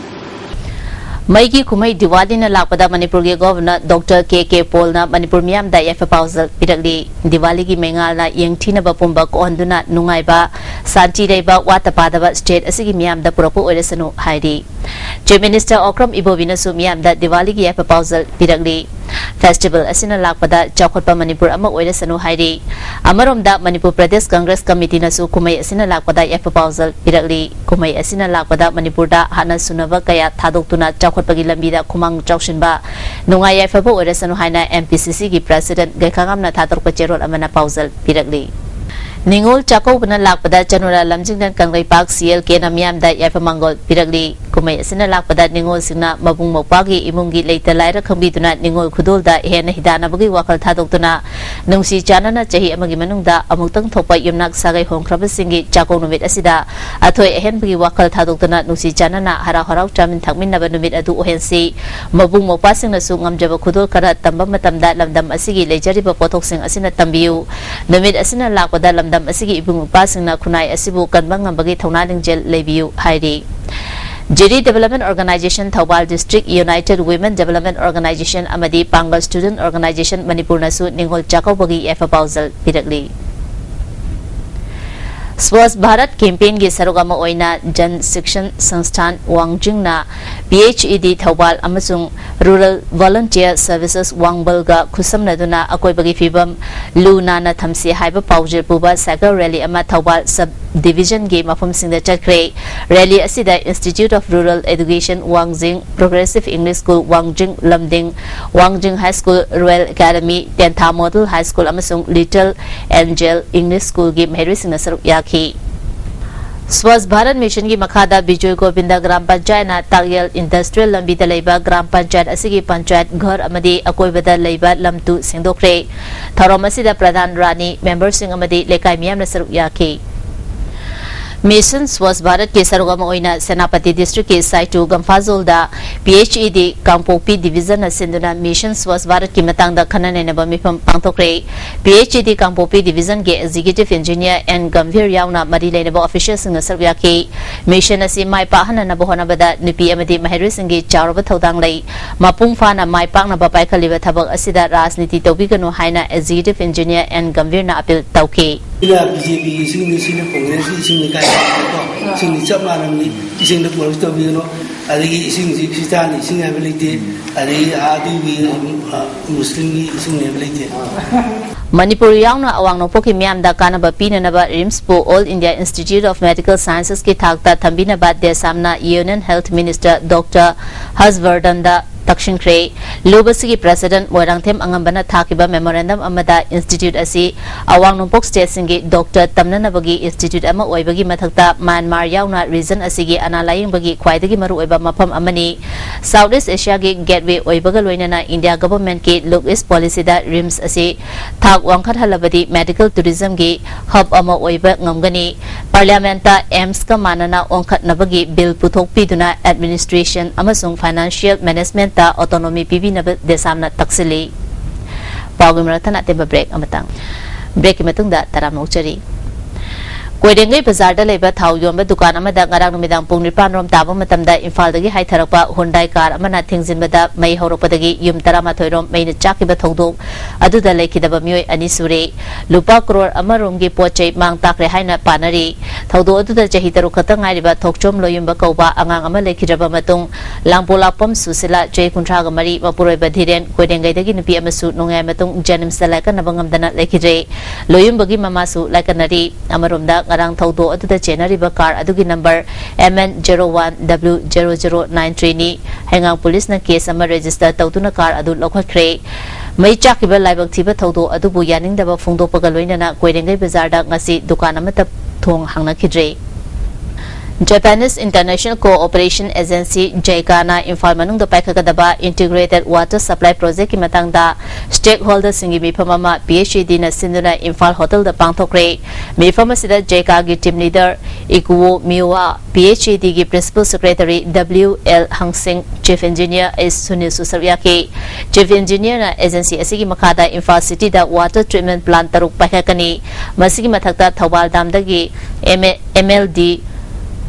ꯃꯩꯒꯤ ꯀꯨꯝꯍꯩ ꯗꯤꯋꯥꯂꯤꯅ ꯂꯥꯛꯄꯗ ꯃꯅꯤꯄꯨꯔꯒꯤ Governor Doctor ꯀꯦ ꯀꯦ ꯄꯣꯜꯅ ꯃꯅꯤꯄꯨꯔ ꯃꯤꯌꯥꯝꯗ ꯌꯥꯏꯐ ꯄꯥꯎꯖꯦꯜ ꯄꯤꯔꯛꯂꯤ꯫ ꯗꯤꯋꯥꯂꯤꯒꯤ ꯃꯩꯉꯥꯜꯅ ꯌꯦꯡꯊꯤꯅꯕ ꯄꯨꯝꯕ ꯀꯣꯛꯍꯟꯗꯨꯅ ꯅꯨꯡꯉꯥꯏꯕ, ꯁꯥꯟꯇꯤ ꯂꯩꯕ, ꯋꯥꯠꯇ ꯄꯥꯗꯕ state ꯑꯁꯤꯒꯤ ꯃꯤꯌꯥꯝꯗ ꯄꯨꯔꯛꯄ ꯑꯣꯏꯔꯁꯅꯨ ꯍꯥꯏꯔꯤ꯫ Chief Minister ꯑꯣꯀ꯭ꯔꯝ ꯏꯕꯣꯕꯤꯅꯁꯨ ꯃꯤꯌꯥꯝꯗ ꯗꯤꯋꯥꯂꯤꯒꯤ ꯌꯥꯏꯐ ꯄꯥꯎꯖꯦꯜ ꯄꯤꯔꯛꯂꯤ꯫ Festival ꯑꯁꯤꯅ ꯂꯥꯛꯄꯗ ꯆꯥꯎꯈꯠꯄ ꯃꯅꯤꯄꯨꯔ ꯑꯃ ꯑꯣꯏꯔꯁꯅꯨ ꯍꯥꯏꯔꯤ꯫ ꯑꯃꯔꯣꯝꯗ ꯃꯅꯤꯄꯨꯔ ꯄ꯭ꯔꯗꯦꯁ ꯀꯪꯒ꯭ꯔꯦꯁ ꯀꯃꯤꯇꯤꯅꯁꯨ ꯀꯨꯝꯍꯩ ꯑꯁꯤꯅ ꯂꯥꯛꯄꯗ ꯌꯥꯏꯐ ꯄꯥꯎꯖꯦꯜ ꯄꯤꯔꯛꯂꯤ꯫ ꯀꯨꯝꯍꯩ ꯑꯁꯤꯅ ꯂꯥꯛꯄꯗ ꯃꯅꯤꯄꯨꯔꯗ ꯍꯥꯟꯅ ꯁꯨꯅꯕ ꯀꯌꯥ ꯊꯥꯗꯣꯛꯇꯨꯅ ꯆꯥꯎꯈꯠꯄꯒꯤ ꯂꯝꯕꯤꯗ ꯈꯨꯃꯥꯡ ꯆꯥꯎꯁꯤꯟꯕ, ꯅꯨꯡꯉꯥꯏ ꯌꯥꯏꯐꯕ ꯑꯣꯏꯔꯁꯅꯨ ꯍꯥꯏꯅ M P C Cꯒꯤ President ꯒꯩꯈꯥꯉꯝꯅ ꯊꯥꯗꯣꯔꯛꯄ ꯆꯦꯔꯣꯜ ꯑꯃꯅ ꯄꯥꯎꯖꯦꯜ ꯄꯤꯔꯛꯂꯤ꯫ ꯅꯤꯉꯣꯜ ꯆꯥꯛꯀꯧꯕꯅ ꯂꯥꯛꯄꯗ ꯆꯅꯨꯔꯥ ꯂꯝꯖꯤꯡꯗꯟ ꯀꯪꯂꯩꯄꯥꯛ ꯁꯤ ꯑꯦꯜ ꯀꯦꯅ ꯃꯤꯌꯥꯝꯗ ꯌꯥꯏꯐ ꯃꯪꯒꯣꯜ ꯄꯤꯔꯛꯂꯤ꯫ ꯀꯨꯝꯍꯩ ꯑꯁꯤꯅ ꯂꯥꯛꯄꯗ ꯅꯤꯉꯣꯜꯁꯤꯡꯅ ꯃꯕꯨꯡ ꯃꯧꯄ꯭ꯋꯥꯒꯤ ꯏꯃꯨꯡꯒꯤ ꯂꯩꯇ ꯂꯥꯏꯔ ꯈꯪꯕꯤꯗꯨꯅ ꯅꯤꯉꯣꯜ ꯈꯨꯗꯣꯜꯗ ꯍꯦꯟꯅ ꯍꯤꯗꯥꯟꯅꯕꯒꯤ ꯋꯥꯈꯜ ꯊꯥꯗꯣꯛꯇꯨꯅ ꯅꯨꯡꯁꯤ ꯆꯥꯟꯅꯅ ꯆꯍꯤ ꯑꯃꯒꯤ ꯃꯅꯨꯡꯗ ꯑꯃꯨꯛꯇꯪ ꯊꯣꯛꯄ ꯌꯨꯝꯅꯥꯛ ꯁꯥꯒꯩ ꯍꯣꯡꯈ꯭ꯔꯕꯁꯤꯡꯒꯤ ꯆꯥꯛꯀꯧ ꯅꯨꯃꯤꯠ ꯑꯁꯤꯗ ꯑꯊꯣꯏ ꯑꯍꯦꯟꯕꯒꯤ ꯋꯥꯈꯜ ꯊꯥꯗꯣꯛꯇꯨꯅ ꯅꯨꯡꯁꯤ ꯆꯥꯟꯅꯅ ꯍꯔꯥꯎ ꯍꯔꯥꯎ ꯆꯥꯃꯤꯟ ꯊꯛꯃꯤꯟꯅꯕ ꯅꯨꯃꯤꯠ ꯑꯗꯨ ꯑꯣꯏꯍꯟꯁꯤ꯫ ꯃꯕꯨꯡ ꯃꯧꯄ꯭ꯋꯥꯁꯤꯡꯅꯁꯨ ꯉꯝꯖꯕ ꯈꯨꯗꯣꯜ ꯈꯔ ꯇꯝꯕ ꯃꯇꯝꯗ ꯂꯝꯗꯝ ꯑꯁꯤꯒꯤ ꯂꯩꯖꯔꯤꯕ ꯄꯣꯠꯊꯣꯛꯁꯤꯡ ꯑꯁꯤꯅ ꯇꯝꯕꯤꯌꯨ꯫ ꯅꯨꯃꯤꯠ ꯑꯁꯤꯅ ꯂꯥꯛꯄꯗ ꯂꯝꯗꯝ ꯑꯁꯤꯒꯤ ꯏꯕꯨꯡ ꯏꯄ꯭ꯋꯥꯁꯤꯡꯅ ꯈꯨꯟꯅꯥꯏ ꯑꯁꯤꯕꯨ ꯀꯟꯕ ꯉꯝꯕꯒꯤ ꯊꯧꯅꯥ ꯂꯤꯡꯖꯦꯜ ꯂꯩꯕꯤꯌꯨ ꯍꯥꯏꯔꯤ꯫ ꯖꯤꯔꯤ Development Organization, Thoubal District United Women Development Organization ꯑꯃꯗꯤ ꯄꯥꯡꯒꯜ Student Organization ꯃꯅꯤꯄꯨꯔꯅꯁꯨ ꯅꯤꯉꯣꯜ ꯆꯥꯛꯀꯧꯕꯒꯤ ꯌꯥꯏꯐ ꯄꯥꯎꯖꯦꯜ ꯄꯤꯔꯛꯂꯤ꯫ ꯁ꯭ꯋꯥꯁ ꯚꯥꯔꯠ campaign ꯒꯤ ꯁꯔꯨꯛ ꯑꯃ ꯑꯣꯏꯅ ꯖꯟ ꯁꯤꯛꯁꯟ ꯁꯪꯁꯊꯥꯟ ꯋꯥꯡꯖꯤꯡꯅ ꯄꯤ ꯑꯩꯆ ꯏ ꯗꯤ ꯊꯧꯕꯥꯜ ꯑꯃꯁꯨꯡ Rural Volunteer Services ꯋꯥꯡꯕꯜꯒ ꯈꯨꯠꯁꯝꯅꯗꯨꯅ ꯑꯀꯣꯏꯕꯒꯤ ꯐꯤꯕꯝ ꯂꯨ ꯅꯥꯟꯅ ꯊꯝꯁꯤ ꯍꯥꯏꯕ ꯄꯥꯎꯖꯦꯜ ꯄꯨꯕ cycle rally ꯑꯃ ꯊꯧꯕꯥꯜ sub division ꯒꯤ ꯃꯐꯝꯁꯤꯡꯗ ꯆꯠꯈ꯭ꯔꯦ꯫ Rally ꯑꯁꯤꯗ Institute of Rural Education ꯋꯥꯡꯖꯤꯡ, Progressive English School ꯋꯥꯡꯖꯤꯡ ꯂꯝꯗꯤꯡ, ꯋꯥꯡꯖꯤꯡ High School, Royal Academy, ꯇꯦꯟꯊꯥ Model High School ꯑꯃꯁꯨꯡ Little Angel English School ꯒꯤ ꯃꯍꯩꯔꯣꯏꯁꯤꯡꯅ ꯁꯔꯨꯛ ꯌꯥꯈꯤ꯫ ꯁ꯭ꯋꯥꯁ ꯚꯥꯔꯠ ꯃꯤꯁꯟꯒꯤ ꯃꯈꯥꯗ ꯕꯤꯖꯣꯏ ꯒꯣꯕꯤꯟꯗ ꯒ꯭ꯔꯥꯝ ꯄꯟꯆꯥꯌꯠꯅ ꯇꯥꯛꯌꯦꯜ ꯏꯟꯗꯁꯇ꯭ꯔꯤꯌꯦꯜ ꯂꯝꯕꯤꯗ ꯂꯩꯕ ꯒ꯭ꯔꯥꯝ ꯄꯟꯆꯥꯌꯠ ꯑꯁꯤꯒꯤ ꯄꯟꯆꯥꯌꯠ ꯘꯔ ꯑꯃꯗꯤ ꯑꯀꯣꯏꯕꯗ ꯂꯩꯕ ꯂꯝꯇꯨ ꯁꯦꯡꯗꯣꯛꯈ꯭ꯔꯦ꯫ ꯊꯧꯔꯝ ꯑꯁꯤꯗ ꯄ꯭ꯔꯙꯥꯟ ꯔꯥꯅꯤ, ꯃꯦꯝꯕꯔꯁꯤꯡ ꯑꯃꯗꯤ ꯂꯩꯀꯥꯏ ꯃꯤꯌꯥꯝꯅ ꯁꯔꯨꯛ ꯌꯥꯈꯤ꯫ ꯃꯤꯁꯟ ꯁ꯭ꯋꯥꯁ ꯚꯥꯔꯠꯀꯤ ꯁꯔꯨꯛ ꯑꯃ ꯑꯣꯏꯅ ꯁꯦꯅꯥꯄꯇꯤ ꯗꯤꯁꯇ꯭ꯔꯤꯛꯀꯤ ꯁꯥꯏꯇꯨ ꯒꯝꯐꯥꯖꯣꯜꯗ ꯄꯤ ꯑꯩꯆ ꯏ ꯗꯤ ꯀꯥꯡꯄꯣꯛꯄꯤ ꯗꯤꯕꯤꯖꯟꯅ ꯁꯤꯟꯗꯨꯅ ꯃꯤꯁꯟ ꯁ꯭ꯋꯥꯁ ꯚꯥꯔꯠꯀꯤ ꯃꯇꯥꯡꯗ ꯈꯟꯅ ꯅꯩꯅꯕ ꯃꯤꯐꯝ ꯄꯥꯡꯊꯣꯛꯈ꯭ꯔꯦ꯫ ꯄꯤ ꯑꯩꯆ ꯏ ꯗꯤ ꯀꯥꯡꯄꯣꯛꯄꯤ ꯗꯤꯕꯤꯖꯟꯒꯤ ꯑꯦꯛꯖꯤꯀ꯭ꯌꯨꯇꯤꯚ ꯏꯟꯖꯤꯅꯤꯌꯔ ꯑꯦꯟ ꯒꯝꯚꯤꯔ ꯌꯥꯎꯅ ꯃꯔꯤ ꯂꯩꯅꯕ ꯑꯣꯐꯤꯁꯤꯌꯦꯜꯁꯤꯡꯅ ꯁꯔꯨꯛ ꯌꯥꯈꯤ꯫ ꯃꯤꯁꯟ ꯑꯁꯤ ꯃꯥꯏ ꯄꯥꯛꯍꯟꯅꯅꯕ ꯍꯣꯠꯅꯕꯗ ꯅꯨꯄꯤ ꯑꯃꯗꯤ ꯃꯍꯩꯔꯣꯏꯁꯤꯡꯒꯤ ꯆꯥꯎꯔꯕ ꯊꯧꯗꯥꯡ ꯂꯩ꯫ ꯃꯄꯨꯡ ꯐꯥꯅ ꯃꯥꯏ ꯄꯥꯛꯅꯕ ꯄꯥꯏꯈꯠꯂꯤꯕ ꯊꯕꯛ ꯑꯁꯤꯗ ꯔꯥꯖꯅꯤꯇꯤ ꯇꯧꯕꯤꯒꯅꯨ ꯍꯥꯏꯅ ꯑꯦꯛꯖꯤꯀ꯭ꯌꯨꯇꯤꯚ ꯏꯟꯖꯤꯅꯤꯌꯔ ꯑꯦꯟ ꯒꯝꯚꯤꯔꯅ ꯑꯄꯤꯜ ꯇꯧꯈꯤ꯫ ꯁꯤꯅ ꯕꯤ ꯖꯦ ꯄꯤꯒꯤ ꯏꯁꯤꯡꯅꯤ, ꯁꯤꯅ ꯀꯣꯡꯒ꯭ꯔꯦꯁꯀꯤ ꯏꯁꯤꯡꯅꯤ ꯀꯥꯏꯅꯀꯣ, ꯏꯁꯤꯡꯗꯤ ꯆꯞ ꯃꯥꯟꯅꯕꯅꯤ, ꯏꯁꯤꯡꯗ ꯀꯣꯔꯁ ꯇꯧꯕꯤꯒꯅꯨ꯫ ꯑꯗꯒꯤ ꯏꯁꯤꯡꯁꯤ ꯈ꯭ꯔꯤꯁꯇꯥꯟꯒꯤ ꯏꯁꯤꯡ ꯍꯥꯏꯕ ꯂꯩꯇꯦ, ꯑꯗꯒꯤ ꯑꯥ ꯑꯗꯨꯒꯤ, ꯑ, ꯃꯨꯁꯂꯤꯝꯒꯤ ꯏꯁꯤꯡ ꯍꯥꯏꯕ ꯂꯩꯇꯦ꯫ ꯃꯅꯤꯄꯨꯔ ꯌꯥꯎꯅ ꯑꯋꯥꯡ ꯅꯣꯡꯄꯣꯛꯀꯤ ꯃꯤꯌꯥꯝꯗ ꯀꯥꯟꯅꯕ ꯄꯤꯅꯅꯕ ꯔꯤꯝꯁꯄꯨ All India Institute of Medical Sciences ꯀꯤ ꯊꯥꯛꯇ ꯊꯝꯕꯤꯅꯕ ꯗꯦꯁꯥꯝꯅ Union Health Minister ꯗꯣꯛꯇꯔ ꯍꯔꯁ ꯕꯔꯙꯟꯗ ꯇꯛꯁꯤꯟꯈ꯭ꯔꯦ꯫ ꯂꯨꯞ ꯑꯁꯤꯒꯤ president ꯃꯣꯏꯔꯥꯡꯊꯦꯝ ꯑꯉꯝꯕꯅ ꯊꯥꯈꯤꯕ memorandum ꯑꯃꯗ institute ꯑꯁꯤ ꯑꯋꯥꯡ ꯅꯣꯡꯄꯣꯛ stateꯁꯤꯡꯒꯤ doctor ꯇꯝꯅꯅꯕꯒꯤ institute ꯑꯃ ꯑꯣꯏꯕꯒꯤ ꯃꯊꯛꯇ ꯃ꯭ꯌꯥꯟꯃꯥꯔ ꯌꯥꯎꯅ region ꯑꯁꯤꯒꯤ ꯑꯅꯥ ꯂꯥꯌꯦꯡꯕꯒꯤ ꯈ꯭ꯋꯥꯏꯗꯒꯤ ꯃꯔꯨꯑꯣꯏꯕ ꯃꯐꯝ ꯑꯃꯅꯤ꯫ South East Asiaꯒꯤ gateway ꯑꯣꯏꯕꯒ ꯂꯣꯏꯅꯅ India governmentꯀꯤ Look East policyꯗ RIMS ꯑꯁꯤ ꯊꯥꯛ ꯋꯥꯡꯈꯠꯍꯜꯂꯕꯗꯤ medical tourismꯒꯤ hub ꯑꯃ ꯑꯣꯏꯕ ꯉꯝꯒꯅꯤ꯫ Parliamentꯇ AIIMSꯀ ꯃꯥꯟꯅꯅ ꯑꯣꯟꯈꯠꯅꯕꯒꯤ bill ꯄꯨꯊꯣꯛꯄꯤꯗꯨꯅ administration ꯑꯃꯁꯨꯡ financial managementꯇ autonomy ꯄꯤꯕꯤꯅꯕ ꯗꯦꯁꯥꯝꯅ ꯇꯛꯁꯤꯜꯂꯤ꯫ ꯄꯥꯎꯒꯤ ꯃꯔꯛ ꯊꯠꯅ ꯑꯇꯦꯟꯕ break ꯑꯃꯇꯪ꯫ Breakꯀꯤ ꯃꯇꯨꯡꯗ ꯇꯔꯥꯝꯅ ꯑꯣꯛꯆꯔꯤ꯫ ꯀꯣꯏꯔꯦꯡꯒꯩ ꯕꯖꯥꯔꯗ ꯂꯩꯕ ꯊꯥꯎ ꯌꯣꯟꯕ ꯗꯨꯀꯥꯟ ꯑꯃꯗ ꯉꯔꯥꯡ ꯅꯨꯃꯤꯗꯥꯡ ꯄꯨꯡ ꯅꯤꯄꯥꯟ ꯔꯣꯝ ꯇꯥꯕ ꯃꯇꯝꯗ ꯏꯝꯐꯥꯜꯗꯒꯤ ꯍꯥꯏꯊꯔꯛꯄ Hyundai car ꯑꯃꯅ ꯊꯤꯡꯖꯤꯟꯕꯗ ꯃꯩ ꯍꯧꯔꯛꯄꯗꯒꯤ ꯌꯨꯝ ꯇꯔꯥꯃꯥꯊꯣꯏ ꯔꯣꯝ ꯃꯩꯅ ꯆꯥꯛꯈꯤꯕ ꯊꯧꯗꯣꯛ ꯑꯗꯨꯗ ꯂꯩꯈꯤꯗꯕ ꯃꯤꯑꯣꯏ ꯑꯅꯤ ꯁꯨꯔꯦ꯫ ꯂꯨꯄꯥ ꯀ꯭ꯔꯣꯔ ꯑꯃ ꯔꯣꯝꯒꯤ ꯄꯣꯠ ꯆꯩ ꯃꯥꯡ ꯇꯥꯛꯈ꯭ꯔꯦ ꯍꯥꯏꯅ ꯄꯥꯅꯔꯤ꯫ ꯊꯧꯗꯣꯛ ꯑꯗꯨꯗ ꯆꯍꯤ ꯇꯔꯨꯛ ꯈꯛꯇ ꯉꯥꯏꯔꯤꯕ ꯊꯣꯛꯆꯣꯝ ꯂꯣꯌꯨꯝꯕ ꯀꯧꯕ ꯑꯉꯥꯡ ꯑꯃ ꯂꯩꯈꯤꯗ꯭ꯔꯕ ꯃꯇꯨꯡ, ꯂꯥꯡꯄꯣꯛꯂꯥꯛꯄꯝ ꯁꯨꯁꯤꯂꯥ, ꯆꯍꯤ ꯀꯨꯟꯊ꯭ꯔꯥꯒ ꯃꯔꯤ, ꯃꯄꯨꯔꯣꯏꯕ ꯙꯤꯔꯦꯟ, ꯀꯣꯏꯔꯦꯡꯒꯩꯗꯒꯤ ꯅꯨꯄꯤ ꯑꯃꯁꯨ ꯅꯣꯡꯌꯥꯏ ꯃꯇꯨꯡ JNIMSꯇ ꯂꯥꯏꯀꯠꯅꯕ ꯉꯝꯗꯅ ꯂꯩꯈꯤꯗ꯭ꯔꯦ꯫ ꯂꯣꯌꯨꯝꯕꯒꯤ ꯃꯃꯥꯁꯨ ꯂꯥꯏꯀꯠꯅꯔꯤ꯫ ꯑꯃꯔꯣꯝꯗ, ꯉꯔꯥꯡ ꯊꯧꯗꯣꯛ ꯑꯗꯨꯗ ꯆꯦꯟꯅꯔꯤꯕ car ꯑꯗꯨꯒꯤ number MN zero one W zero zero nine threeꯅꯤ꯫ ꯍꯩꯉꯥꯡ ꯄꯨꯂꯤꯁꯅ case ꯑꯃ register ꯇꯧꯗꯨꯅ car ꯑꯗꯨ ꯂꯧꯈꯠꯈ꯭ꯔꯦ꯫ ꯃꯩ ꯆꯥꯛꯈꯤꯕ ꯂꯥꯏꯕꯛ ꯊꯤꯕ ꯊꯧꯗꯣꯛ ꯑꯗꯨꯕꯨ ꯌꯥꯅꯤꯡꯗꯕ ꯐꯣꯡꯗꯣꯛꯄꯒ ꯂꯣꯏꯅꯅ ꯀꯣꯏꯔꯦꯡꯒꯩ ꯕꯖꯥꯔꯗ ꯉꯁꯤ ꯗꯨꯀꯥꯟ ꯑꯃꯠꯇ ꯊꯣꯡ ꯍꯥꯡꯅꯈꯤꯗ꯭ꯔꯦ꯫ Japanese International Cooperation Agency, JICAꯅ Imphal ꯃꯅꯨꯡꯗ ꯄꯥꯏꯈꯠꯀꯗꯕ Integrated Water Supply Projectꯀꯤ ꯃꯇꯥꯡꯗ stakeholderꯁꯤꯡꯒꯤ ꯃꯤꯐꯝ ꯑꯃ PHEDꯅ ꯁꯤꯟꯗꯨꯅ ꯏꯝꯐꯥꯜ hotelꯗ ꯄꯥꯡꯊꯣꯛꯈ꯭ꯔꯦ꯫ ꯃꯤꯐꯝ ꯑꯁꯤꯗ JICAꯒꯤ team leader Ikuo Miwa, PHEDꯒꯤ Principal Secretary W L Hangsing, Chief Engineer S Sunilꯁꯨ ꯁꯔꯨꯛ ꯌꯥꯈꯤ꯫ Chief Engineerꯅ agency ꯑꯁꯤꯒꯤ ꯃꯈꯥꯗ ꯏꯝꯐꯥꯜ cityꯗ water treatment plant ꯇꯔꯨꯛ ꯄꯥꯏꯈꯠꯀꯅꯤ꯫ ꯃꯁꯤꯒꯤ ꯃꯊꯛꯇ ꯊꯧꯕꯥꯜ dam ꯗꯒꯤ MLD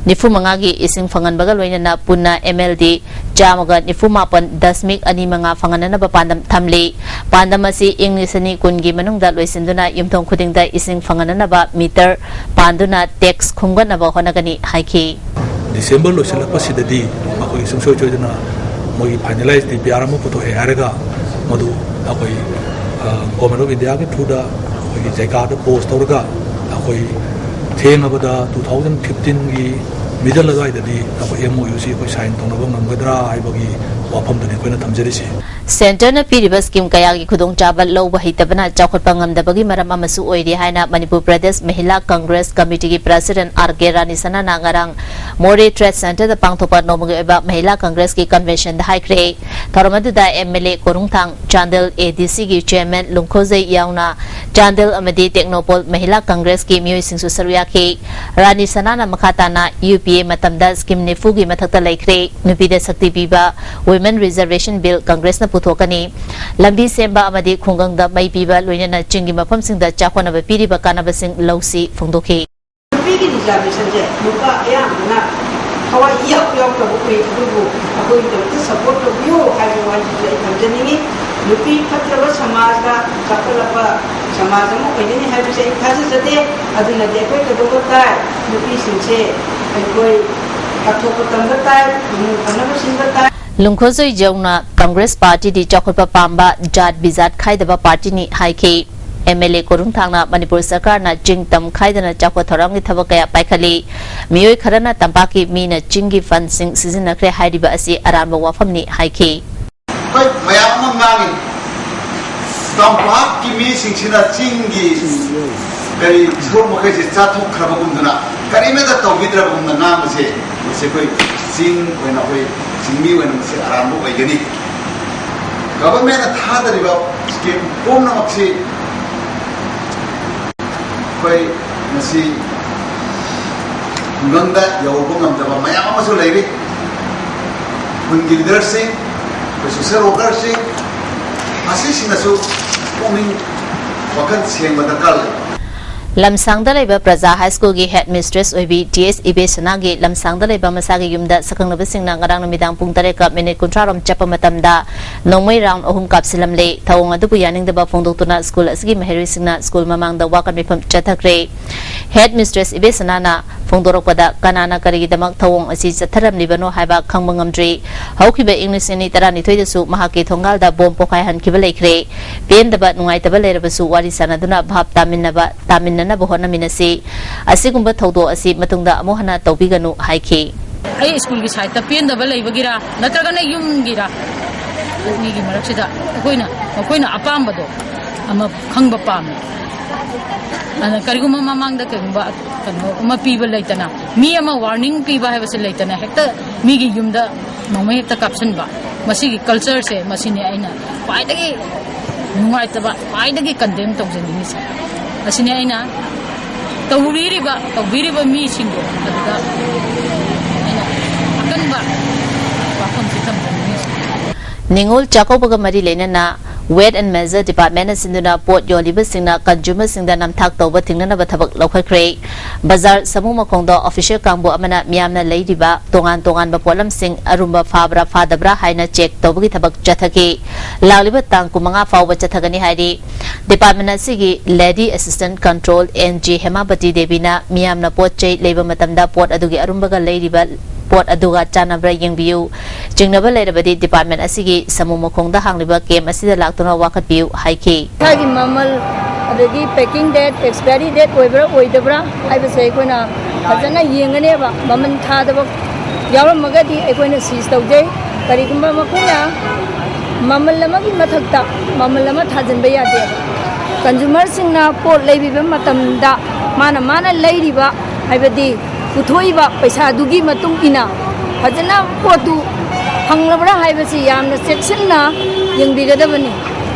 ꯅꯤꯐꯨ ꯃꯉꯥꯒꯤ ꯏꯁꯤꯡ ꯐꯪꯍꯟꯕꯒ ꯂꯣꯏꯅꯅ ꯄꯨꯟꯅ MLD ꯆꯥꯝꯃꯒ ꯅꯤꯐꯨ ꯃꯥꯄꯟ ꯗꯁꯃꯤꯛ ꯑꯅꯤ ꯃꯉꯥ ꯐꯪꯍꯟꯅꯅꯕ ꯄꯥꯟꯗꯝ ꯊꯝꯂꯤ꯫ ꯄꯥꯟꯗꯝ ꯑꯁꯤ ꯏꯪ ꯂꯤꯁꯤꯡ ꯑꯅꯤ ꯀꯨꯟꯒꯤ ꯃꯅꯨꯡꯗ ꯂꯣꯏꯁꯤꯟꯗꯨꯅ ꯌꯨꯝꯊꯣꯡ ꯈꯨꯗꯤꯡꯗ ꯏꯁꯤꯡ ꯐꯪꯍꯟꯅꯅꯕ meter ꯄꯥꯟꯗꯨꯅ tax ꯈꯣꯝꯒꯠꯅꯕ ꯍꯣꯠꯅꯒꯅꯤ ꯍꯥꯏꯈꯤ꯫ December ꯂꯣꯏꯁꯤꯜꯂꯛꯄꯁꯤꯗꯗꯤ ꯑꯩꯈꯣꯏ ꯁꯨꯡꯁꯣꯏ ꯁꯣꯏꯗꯅ ꯃꯣꯏꯒꯤ finalize DPR ꯑꯃ ꯄꯨꯊꯣꯛꯑꯦ ꯍꯥꯏꯔꯒ ꯃꯗꯨ ꯑꯩꯈꯣꯏ, ꯑ, Government of Indiaꯒꯤ throughꯗ ꯑꯩꯈꯣꯏꯒꯤ JICAꯗ post ꯇꯧꯔꯒ ꯑꯩꯈꯣꯏ ꯊꯦꯡꯉꯕꯗ two thousand fifteenꯒꯤ middle ꯑꯗꯨꯋꯥꯏꯗꯗꯤ ꯑꯩꯈꯣꯏ MOUꯁꯤ ꯑꯩꯈꯣꯏ sign ꯇꯧꯅꯕ ꯉꯝꯒꯗ꯭ꯔꯥ ꯍꯥꯏꯕꯒꯤ ꯋꯥꯐꯝꯗꯨꯅꯤ ꯑꯩꯈꯣꯏꯅ ꯊꯝꯖꯔꯤꯁꯦ꯫ ꯁꯦꯟꯇꯔꯅ ꯄꯤꯔꯤꯕ ꯁ꯭ꯀꯤꯝ ꯀꯌꯥꯒꯤ ꯈꯨꯗꯣꯡꯆꯥꯕ ꯂꯧꯕ ꯍꯩꯇꯕꯅ ꯆꯥꯎꯈꯠꯄ ꯉꯝꯗꯕꯒꯤ ꯃꯔꯝ ꯑꯃꯁꯨ ꯑꯣꯏꯔꯤ ꯍꯥꯏꯅ ꯃꯅꯤꯄꯨꯔ ꯄ꯭ꯔꯗꯦꯁ ꯃꯍꯤꯂꯥ ꯀꯪꯒ꯭ꯔꯦꯁ ꯀꯃꯤꯇꯤꯒꯤ ꯄ꯭ꯔꯁꯤꯗꯦꯟꯠ ꯑꯥꯔ ꯀꯦ ꯔꯥꯅꯤ ꯁꯅꯥꯅ ꯉꯔꯥꯡ ꯃꯣꯔꯦ ꯇ꯭ꯔꯦꯗ ꯁꯦꯟꯇꯔꯗ ꯄꯥꯡꯊꯣꯛꯄ ꯅꯣꯡꯃꯒꯤ ꯑꯣꯏꯕ ꯃꯍꯤꯂꯥ ꯀꯪꯒ꯭ꯔꯦꯁꯀꯤ ꯀꯟꯚꯦꯟꯁꯟꯗ ꯍꯥꯏꯈ꯭ꯔꯦ꯫ ꯊꯧꯔꯝ ꯑꯗꯨꯗ ꯑꯦꯝ ꯑꯦꯜ ꯑꯦ ꯀꯣꯔꯨꯡꯊꯥꯡ, ꯆꯥꯟꯗꯦꯜ ꯑꯦ ꯗꯤ ꯁꯤꯒꯤ ꯆꯤꯌꯔꯃꯦꯟ ꯂꯨꯡꯈꯣꯖꯩ ꯌꯥꯎꯅ ꯆꯥꯟꯗꯦꯜ ꯑꯃꯗꯤ ꯇꯦꯛꯅꯧꯄꯜ ꯃꯍꯤꯂꯥ ꯀꯪꯒ꯭ꯔꯦꯁꯀꯤ ꯃꯤꯑꯣꯏꯁꯤꯡꯁꯨ ꯁꯔꯨꯛ ꯌꯥꯈꯤ꯫ ꯔꯥꯅꯤ ꯁꯅꯥꯅ ꯃꯈꯥ ꯇꯥꯅ ꯌꯨ ꯄꯤ ꯑꯦ ꯃꯇꯝꯗ ꯁ꯭ꯀꯤꯝ ꯅꯤꯐꯨꯒꯤ ꯃꯊꯛꯇ ꯂꯩꯈ꯭ꯔꯦ꯫ ꯅꯨꯄꯤꯗ ꯁꯛꯇꯤ ꯄꯤꯕ Women Reservation Bill ꯀꯪꯒ꯭ꯔꯦꯁꯅ ꯄꯨꯊꯣꯛꯀꯅꯤ꯫ ꯂꯝꯕꯤ ꯁꯦꯝꯕ ꯑꯃꯗꯤ ꯈꯨꯡꯒꯪꯗ ꯃꯩ ꯄꯤꯕ, ꯂꯣꯏꯅꯅ ꯆꯤꯡꯒꯤ ꯃꯐꯝꯁꯤꯡꯗ ꯆꯥꯎꯈꯠꯅꯕ ꯄꯤꯔꯤꯕ ꯀꯥꯟꯅꯕꯁꯤꯡ ꯂꯧꯁꯤ ꯐꯣꯡꯗꯣꯛꯈꯤ꯫ ꯅꯨꯄꯤꯒꯤ ꯔꯤꯖꯥꯔꯕꯦꯁꯟꯁꯦ ꯅꯨꯄꯥ ꯑꯌꯥꯝꯕꯅ ꯊꯋꯥꯏ ꯏꯌꯥꯎ ꯌꯥꯎꯗꯕ ꯎꯏ꯫ ꯑꯗꯨꯕꯨ ꯑꯩꯈꯣꯏꯒꯤꯗꯃꯛꯇ ꯁꯄꯣꯔꯠ ꯇꯧꯕꯤꯌꯨ ꯍꯥꯏꯕ ꯋꯥꯍꯩꯁꯤꯁꯨ ꯑꯩ ꯊꯝꯖꯅꯤꯡꯉꯤ꯫ ꯅꯨꯄꯤ ꯐꯠꯇ꯭ꯔꯕ ꯁꯃꯥꯖꯇ, ꯆꯥꯎꯈꯠꯂꯛꯄ ꯁꯃꯥꯖ ꯑꯃ ꯑꯣꯏꯒꯅꯤ ꯍꯥꯏꯕꯁꯦ ꯑꯩ ꯊꯥꯖꯖꯗꯦ꯫ ꯑꯗꯨꯅꯗꯤ ꯑꯩꯈꯣꯏ ꯀꯩꯗꯧꯕ ꯇꯥꯏ? ꯅꯨꯄꯤꯁꯤꯡꯁꯦ ꯑꯩꯈꯣꯏ ꯀꯠꯊꯣꯛꯄ ꯇꯝꯕ ꯇꯥꯏ, ꯏꯃꯨꯡ ꯐꯅꯕ ꯁꯤꯟꯕ ꯇꯥꯏ꯫ ꯂꯨꯡꯈꯣꯖꯣꯏ ꯌꯧꯅ ꯀꯪꯒ꯭ꯔꯦꯁ ꯄꯥꯔꯇꯤꯗꯤ ꯆꯥꯎꯈꯠꯄ ꯄꯥꯝꯕ, ꯖꯥꯠ ꯕꯤꯖꯥꯠ ꯈꯥꯏꯗꯕ ꯄꯥꯔꯇꯤꯅꯤ ꯍꯥꯏꯈꯤ꯫ ꯑꯦꯝ ꯑꯦꯜ ꯑꯦ ꯀꯣꯔꯨꯡꯊꯥꯡꯅ ꯃꯅꯤꯄꯨꯔ ꯁꯔꯀꯥꯔꯅ ꯆꯤꯡ ꯇꯝ ꯈꯥꯏꯗꯅ ꯆꯥꯎꯈꯠ ꯊꯧꯔꯥꯡꯒꯤ ꯊꯕꯛ ꯀꯌꯥ ꯄꯥꯏꯈꯠꯂꯤ꯫ ꯃꯤꯑꯣꯏ ꯈꯔꯅ ꯇꯝꯄꯥꯛꯀꯤ ꯃꯤꯅ ꯆꯤꯡꯒꯤ ꯐꯟꯁꯤꯡ ꯁꯤꯖꯤꯟꯅꯈ꯭ꯔꯦ ꯍꯥꯏꯔꯤꯕ ꯑꯁꯤ ꯑꯔꯥꯟꯕ ꯋꯥꯐꯝꯅꯤ ꯍꯥꯏꯈꯤ꯫ ꯍꯣꯏ, ꯃꯌꯥꯝ ꯑꯃ ꯉꯥꯡꯉꯤ꯫ ꯇꯝꯄꯥꯛꯀꯤ ꯃꯤꯁꯤꯡꯁꯤꯅ ꯆꯤꯡꯒꯤ ꯀꯔꯤ ꯁꯔꯨꯛ ꯃꯈꯩꯁꯦ ꯆꯥꯊꯣꯛꯈ꯭ꯔꯕꯒꯨꯝꯗꯨꯅ, ꯀꯔꯤꯃꯠꯇ ꯇꯧꯕꯤꯗ꯭ꯔꯕꯒꯨꯝꯅ ꯉꯥꯡꯕꯁꯦ, ꯃꯁꯤ ꯑꯩꯈꯣꯏ ꯆꯤꯡ ꯑꯣꯏꯅ, ꯑꯩꯈꯣꯏ ꯆꯤꯡꯃꯤ ꯑꯣꯏꯅ ꯃꯁꯤ ꯑꯔꯥꯟꯕ ꯑꯣꯏꯒꯅꯤ꯫ ꯒꯚꯔꯟꯃꯦꯟꯠꯅ ꯊꯥꯗꯔꯤꯕ ꯁ꯭ꯀꯤꯝ ꯄꯨꯝꯅꯃꯛꯁꯤ ꯑꯩꯈꯣꯏ ꯉꯁꯤ ꯈꯨꯡꯒꯪꯗ ꯌꯧꯕ ꯉꯝꯗꯕ ꯃꯌꯥꯝ ꯑꯃꯁꯨ ꯂꯩꯔꯤ꯫ ꯈꯨꯟꯒꯤ ꯂꯤꯗꯔꯁꯤꯡ, ꯑꯩꯈꯣꯏ ꯁꯣꯁꯤꯌꯦꯜ ꯋꯥꯔꯀꯔꯁꯤꯡ, ꯃꯁꯤꯁꯤꯡꯅꯁꯨ ꯄꯨꯛꯅꯤꯡ ꯋꯥꯈꯜ ꯁꯦꯡꯕ ꯗꯔꯀꯥꯔ ꯂꯩ꯫ ꯂꯝꯁꯥꯡꯗ ꯂꯩꯕ ꯄ꯭ꯔꯖꯥ ꯍꯥꯏ ꯁ꯭ꯀꯨꯜꯒꯤ ꯍꯦꯗ ꯃꯤꯁꯇ꯭ꯔꯦꯁ ꯑꯣꯏꯕꯤ ꯇꯤ ꯑꯦꯁ ꯏꯕꯦꯁꯅꯥꯒꯤ ꯂꯝꯁꯥꯡꯗ ꯂꯩꯕ ꯃꯁꯥꯒꯤ ꯌꯨꯝꯗ ꯁꯛꯈꯪꯅꯕꯁꯤꯡꯅ ꯉꯔꯥꯡ ꯅꯨꯃꯤꯗꯥꯡ ꯄꯨꯡ ꯇꯔꯦꯠꯀ ꯃꯤꯅꯤꯠ ꯀꯨꯟꯊ꯭ꯔꯥ ꯔꯣꯝ ꯆꯠꯄ ꯃꯇꯝꯗ ꯅꯣꯡꯃꯩ ꯔꯥꯎꯟ ꯑꯍꯨꯝ ꯀꯥꯞꯁꯤꯜꯂꯝꯂꯦ꯫ ꯊꯧꯑꯣꯡ ꯑꯗꯨꯕꯨ ꯌꯥꯅꯤꯡꯗꯕ ꯐꯣꯡꯗꯣꯛꯇꯨꯅ ꯁ꯭ꯀꯨꯜ ꯑꯁꯤꯒꯤ ꯃꯍꯩꯔꯣꯏꯁꯤꯡꯅ ꯁ꯭ꯀꯨꯜ ꯃꯃꯥꯡꯗ ꯋꯥꯀꯠ ꯃꯤꯐꯝ ꯆꯠꯊꯈ꯭ꯔꯦ꯫ ꯍꯦꯗ ꯃꯤꯁꯇ꯭ꯔꯦꯁ ꯏꯕꯦꯁꯅꯥꯅ ꯐꯣꯡꯗꯣꯔꯛꯄꯗ ꯀꯅꯥꯅ ꯀꯔꯤꯒꯤꯗꯃꯛ ꯊꯧꯑꯣꯡ ꯑꯁꯤ ꯆꯠꯊꯔꯝꯂꯤꯕꯅꯣ ꯍꯥꯏꯕ ꯈꯪꯕ ꯉꯝꯗ꯭ꯔꯤ꯫ ꯍꯧꯈꯤꯕ ꯏꯪ ꯂꯤꯁꯤꯡ ꯑꯅꯤ ꯇꯔꯥꯅꯤꯊꯣꯏꯗꯁꯨ ꯃꯍꯥꯛꯀꯤ ꯊꯣꯡꯒꯥꯜꯗ ꯕꯣꯝ ꯄꯣꯈꯥꯏꯍꯟꯈꯤꯕ ꯂꯩꯈ꯭ꯔꯦ꯫ ꯄꯦꯟꯗꯕ, ꯅꯨꯡꯉꯥꯏꯇꯕ ꯂꯩꯔꯕꯁꯨ ꯋꯥꯔꯤ ꯁꯥꯟꯅꯗꯨꯅ ꯚꯥꯞ ꯇꯥꯃꯤꯟꯅꯕ, ꯇꯥꯃꯤꯟꯅꯅꯕ ꯍꯣꯠꯅꯃꯤꯟꯅꯁꯤ꯫ ꯑꯁꯤꯒꯨꯝꯕ ꯊꯧꯗꯣꯛ ꯑꯁꯤ ꯃꯇꯨꯡꯗ ꯑꯃꯨꯛ ꯍꯟꯅ ꯇꯧꯕꯤꯒꯅꯨ ꯍꯥꯏꯈꯤ꯫ ꯑꯩ ꯁ꯭ꯀꯨꯜꯒꯤ ꯁꯥꯏꯠꯇ ꯄꯦꯟꯗꯕ ꯂꯩꯕꯒꯤꯔ ꯅꯠꯇ꯭ꯔꯒꯅ ꯌꯨꯝꯒꯤꯔ, ꯑꯅꯤꯒꯤ ꯃꯔꯛꯁꯤꯗ ꯑꯩꯈꯣꯏꯅ, ꯃꯈꯣꯏꯅ ꯑꯄꯥꯝꯕꯗꯣ ꯑꯃ ꯈꯪꯕ ꯄꯥꯝꯃꯤ꯫ ꯑꯗꯨꯅ ꯀꯔꯤꯒꯨꯝꯕ ꯃꯃꯥꯡꯗ ꯀꯔꯤꯒꯨꯝꯕ ꯀꯩꯅꯣ ꯑꯃ ꯄꯤꯕ ꯂꯩꯇꯅ, ꯃꯤ ꯑꯃ ꯋꯥꯔꯅꯤꯡ ꯄꯤꯕ ꯍꯥꯏꯕꯁꯦ ꯂꯩꯇꯅ ꯍꯦꯛꯇ ꯃꯤꯒꯤ ꯌꯨꯝꯗ ꯅꯣꯡꯃꯩ ꯍꯦꯛꯇ ꯀꯥꯞꯁꯤꯟꯕ, ꯃꯁꯤꯒꯤ ꯀꯜꯆꯔꯁꯦ, ꯃꯁꯤꯅꯤ ꯑꯩꯅ ꯈ꯭ꯋꯥꯏꯗꯒꯤ ꯅꯨꯡꯉꯥꯏꯇꯕ, ꯈ꯭ꯋꯥꯏꯗꯒꯤ ꯀꯟꯗꯦꯝ ꯇꯧꯖꯅꯤꯡꯉꯤꯁꯦ꯫ ꯑꯁꯤꯅꯤ ꯑꯩꯅ ꯇꯧꯕꯤꯔꯤꯕ, ꯇꯧꯕꯤꯔꯤꯕ ꯃꯤꯁꯤꯡꯗꯣ ꯑꯗꯨꯗ ꯑꯩꯅ ꯑꯀꯟꯕ ꯋꯥꯐꯝꯁꯤ ꯊꯝꯖꯅꯤꯡꯉꯤꯁꯦ꯫ ꯅꯤꯉꯣꯜ ꯆꯥꯛꯀꯧꯕꯒ ꯃꯔꯤ ꯂꯩꯅꯅ Weight and Measure Departmentꯅ ꯁꯤꯟꯗꯨꯅ ꯄꯣꯠ ꯌꯣꯜꯂꯤꯕꯁꯤꯡꯅ ꯀꯟꯖꯨꯃꯔꯁꯤꯡꯗ ꯅꯝꯊꯥꯛ ꯇꯧꯕ ꯊꯤꯡꯅꯅꯕ ꯊꯕꯛ ꯂꯧꯈꯠꯈ꯭ꯔꯦ꯫ ꯕꯖꯥꯔ ꯁꯃꯨ ꯃꯈꯣꯡꯗ ꯑꯣꯐꯤꯁꯤꯌꯦꯜ ꯀꯥꯡꯕꯨ ꯑꯃꯅ ꯃꯤꯌꯥꯝꯅ ꯂꯩꯔꯤꯕ ꯇꯣꯉꯥꯟ ꯇꯣꯉꯥꯟꯕ ꯄꯣꯠꯂꯝꯁꯤꯡ ꯑꯔꯨꯝꯕ ꯐꯥꯕ꯭ꯔꯥ ꯐꯥꯗꯕ꯭ꯔꯥ ꯍꯥꯏꯅ ꯆꯦꯛ ꯇꯧꯕꯒꯤ ꯊꯕꯛ ꯆꯠꯊꯈꯤ꯫ ꯂꯥꯛꯂꯤꯕ ꯇꯥꯡ ꯀꯨꯟꯃꯉꯥ ꯐꯥꯎꯕ ꯆꯠꯊꯒꯅꯤ ꯍꯥꯏꯔꯤ꯫ ꯗꯤꯄꯥꯔꯠꯃꯦꯟ ꯑꯁꯤꯒꯤ Lady Assistant Control N G ꯍꯦꯃꯥꯕꯇꯤ ꯗꯦꯕꯤꯅ ꯃꯤꯌꯥꯝꯅ ꯄꯣꯠ ꯆꯩ ꯂꯩꯕ ꯃꯇꯝꯗ ꯄꯣꯠ ꯑꯗꯨꯒꯤ ꯑꯔꯨꯝꯕꯒ ꯂꯩꯔꯤꯕ ꯄꯣꯠ ꯑꯗꯨꯒ ꯆꯥꯟꯅꯕ꯭ꯔꯥ ꯌꯦꯡꯕꯤꯌꯨ꯫ ꯆꯤꯡꯅꯕ ꯂꯩꯔꯕꯗꯤ ꯗꯤꯄꯥꯔꯠꯃꯦꯟ ꯑꯁꯤꯒꯤ ꯁꯃꯨ ꯃꯈꯣꯡꯗ ꯍꯥꯡꯂꯤꯕ ꯀꯦꯝ ꯑꯁꯤꯗ ꯂꯥꯛꯇꯨꯅ ꯋꯥꯀꯠꯄꯤꯌꯨ ꯍꯥꯏꯈꯤ꯫ ꯏꯁꯥꯒꯤ ꯃꯃꯜ, ꯑꯗꯒꯤ packing date, expiry date ꯑꯣꯏꯕ꯭ꯔꯥ ꯑꯣꯏꯗꯕ꯭ꯔꯥ ꯍꯥꯏꯕꯁꯦ ꯑꯩꯈꯣꯏꯅ ꯐꯖꯅ ꯌꯦꯡꯒꯅꯦꯕ꯫ ꯃꯃꯜ ꯊꯥꯗꯕ ꯌꯥꯎꯔꯝꯃꯒꯗꯤ ꯑꯩꯈꯣꯏꯅ seize ꯇꯧꯖꯩ꯫ ꯀꯔꯤꯒꯨꯝꯕ ꯃꯈꯣꯏꯅ ꯃꯃꯜ ꯑꯃꯒꯤ ꯃꯊꯛꯇ ꯃꯃꯜ ꯑꯃ ꯊꯥꯖꯤꯟꯕ ꯌꯥꯗꯦꯕ꯫ ꯀꯟꯖꯨꯃꯔꯁꯤꯡꯅ ꯄꯣꯠ ꯂꯩꯕꯤꯕ ꯃꯇꯝꯗ ꯃꯥꯅ, ꯃꯥꯅ ꯂꯩꯔꯤꯕ, ꯍꯥꯏꯕꯗꯤ ꯄꯨꯊꯣꯛꯏꯕ ꯄꯩꯁꯥꯗꯨꯒꯤ ꯃꯇꯨꯡ ꯏꯟꯅ ꯐꯖꯅ ꯄꯣꯠꯇꯨ ꯐꯪꯂꯕ꯭ꯔꯥ ꯍꯥꯏꯕꯁꯤ ꯌꯥꯝꯅ ꯆꯦꯛꯁꯤꯟꯅ ꯌꯦꯡꯕꯤꯒꯗꯕꯅꯤ꯫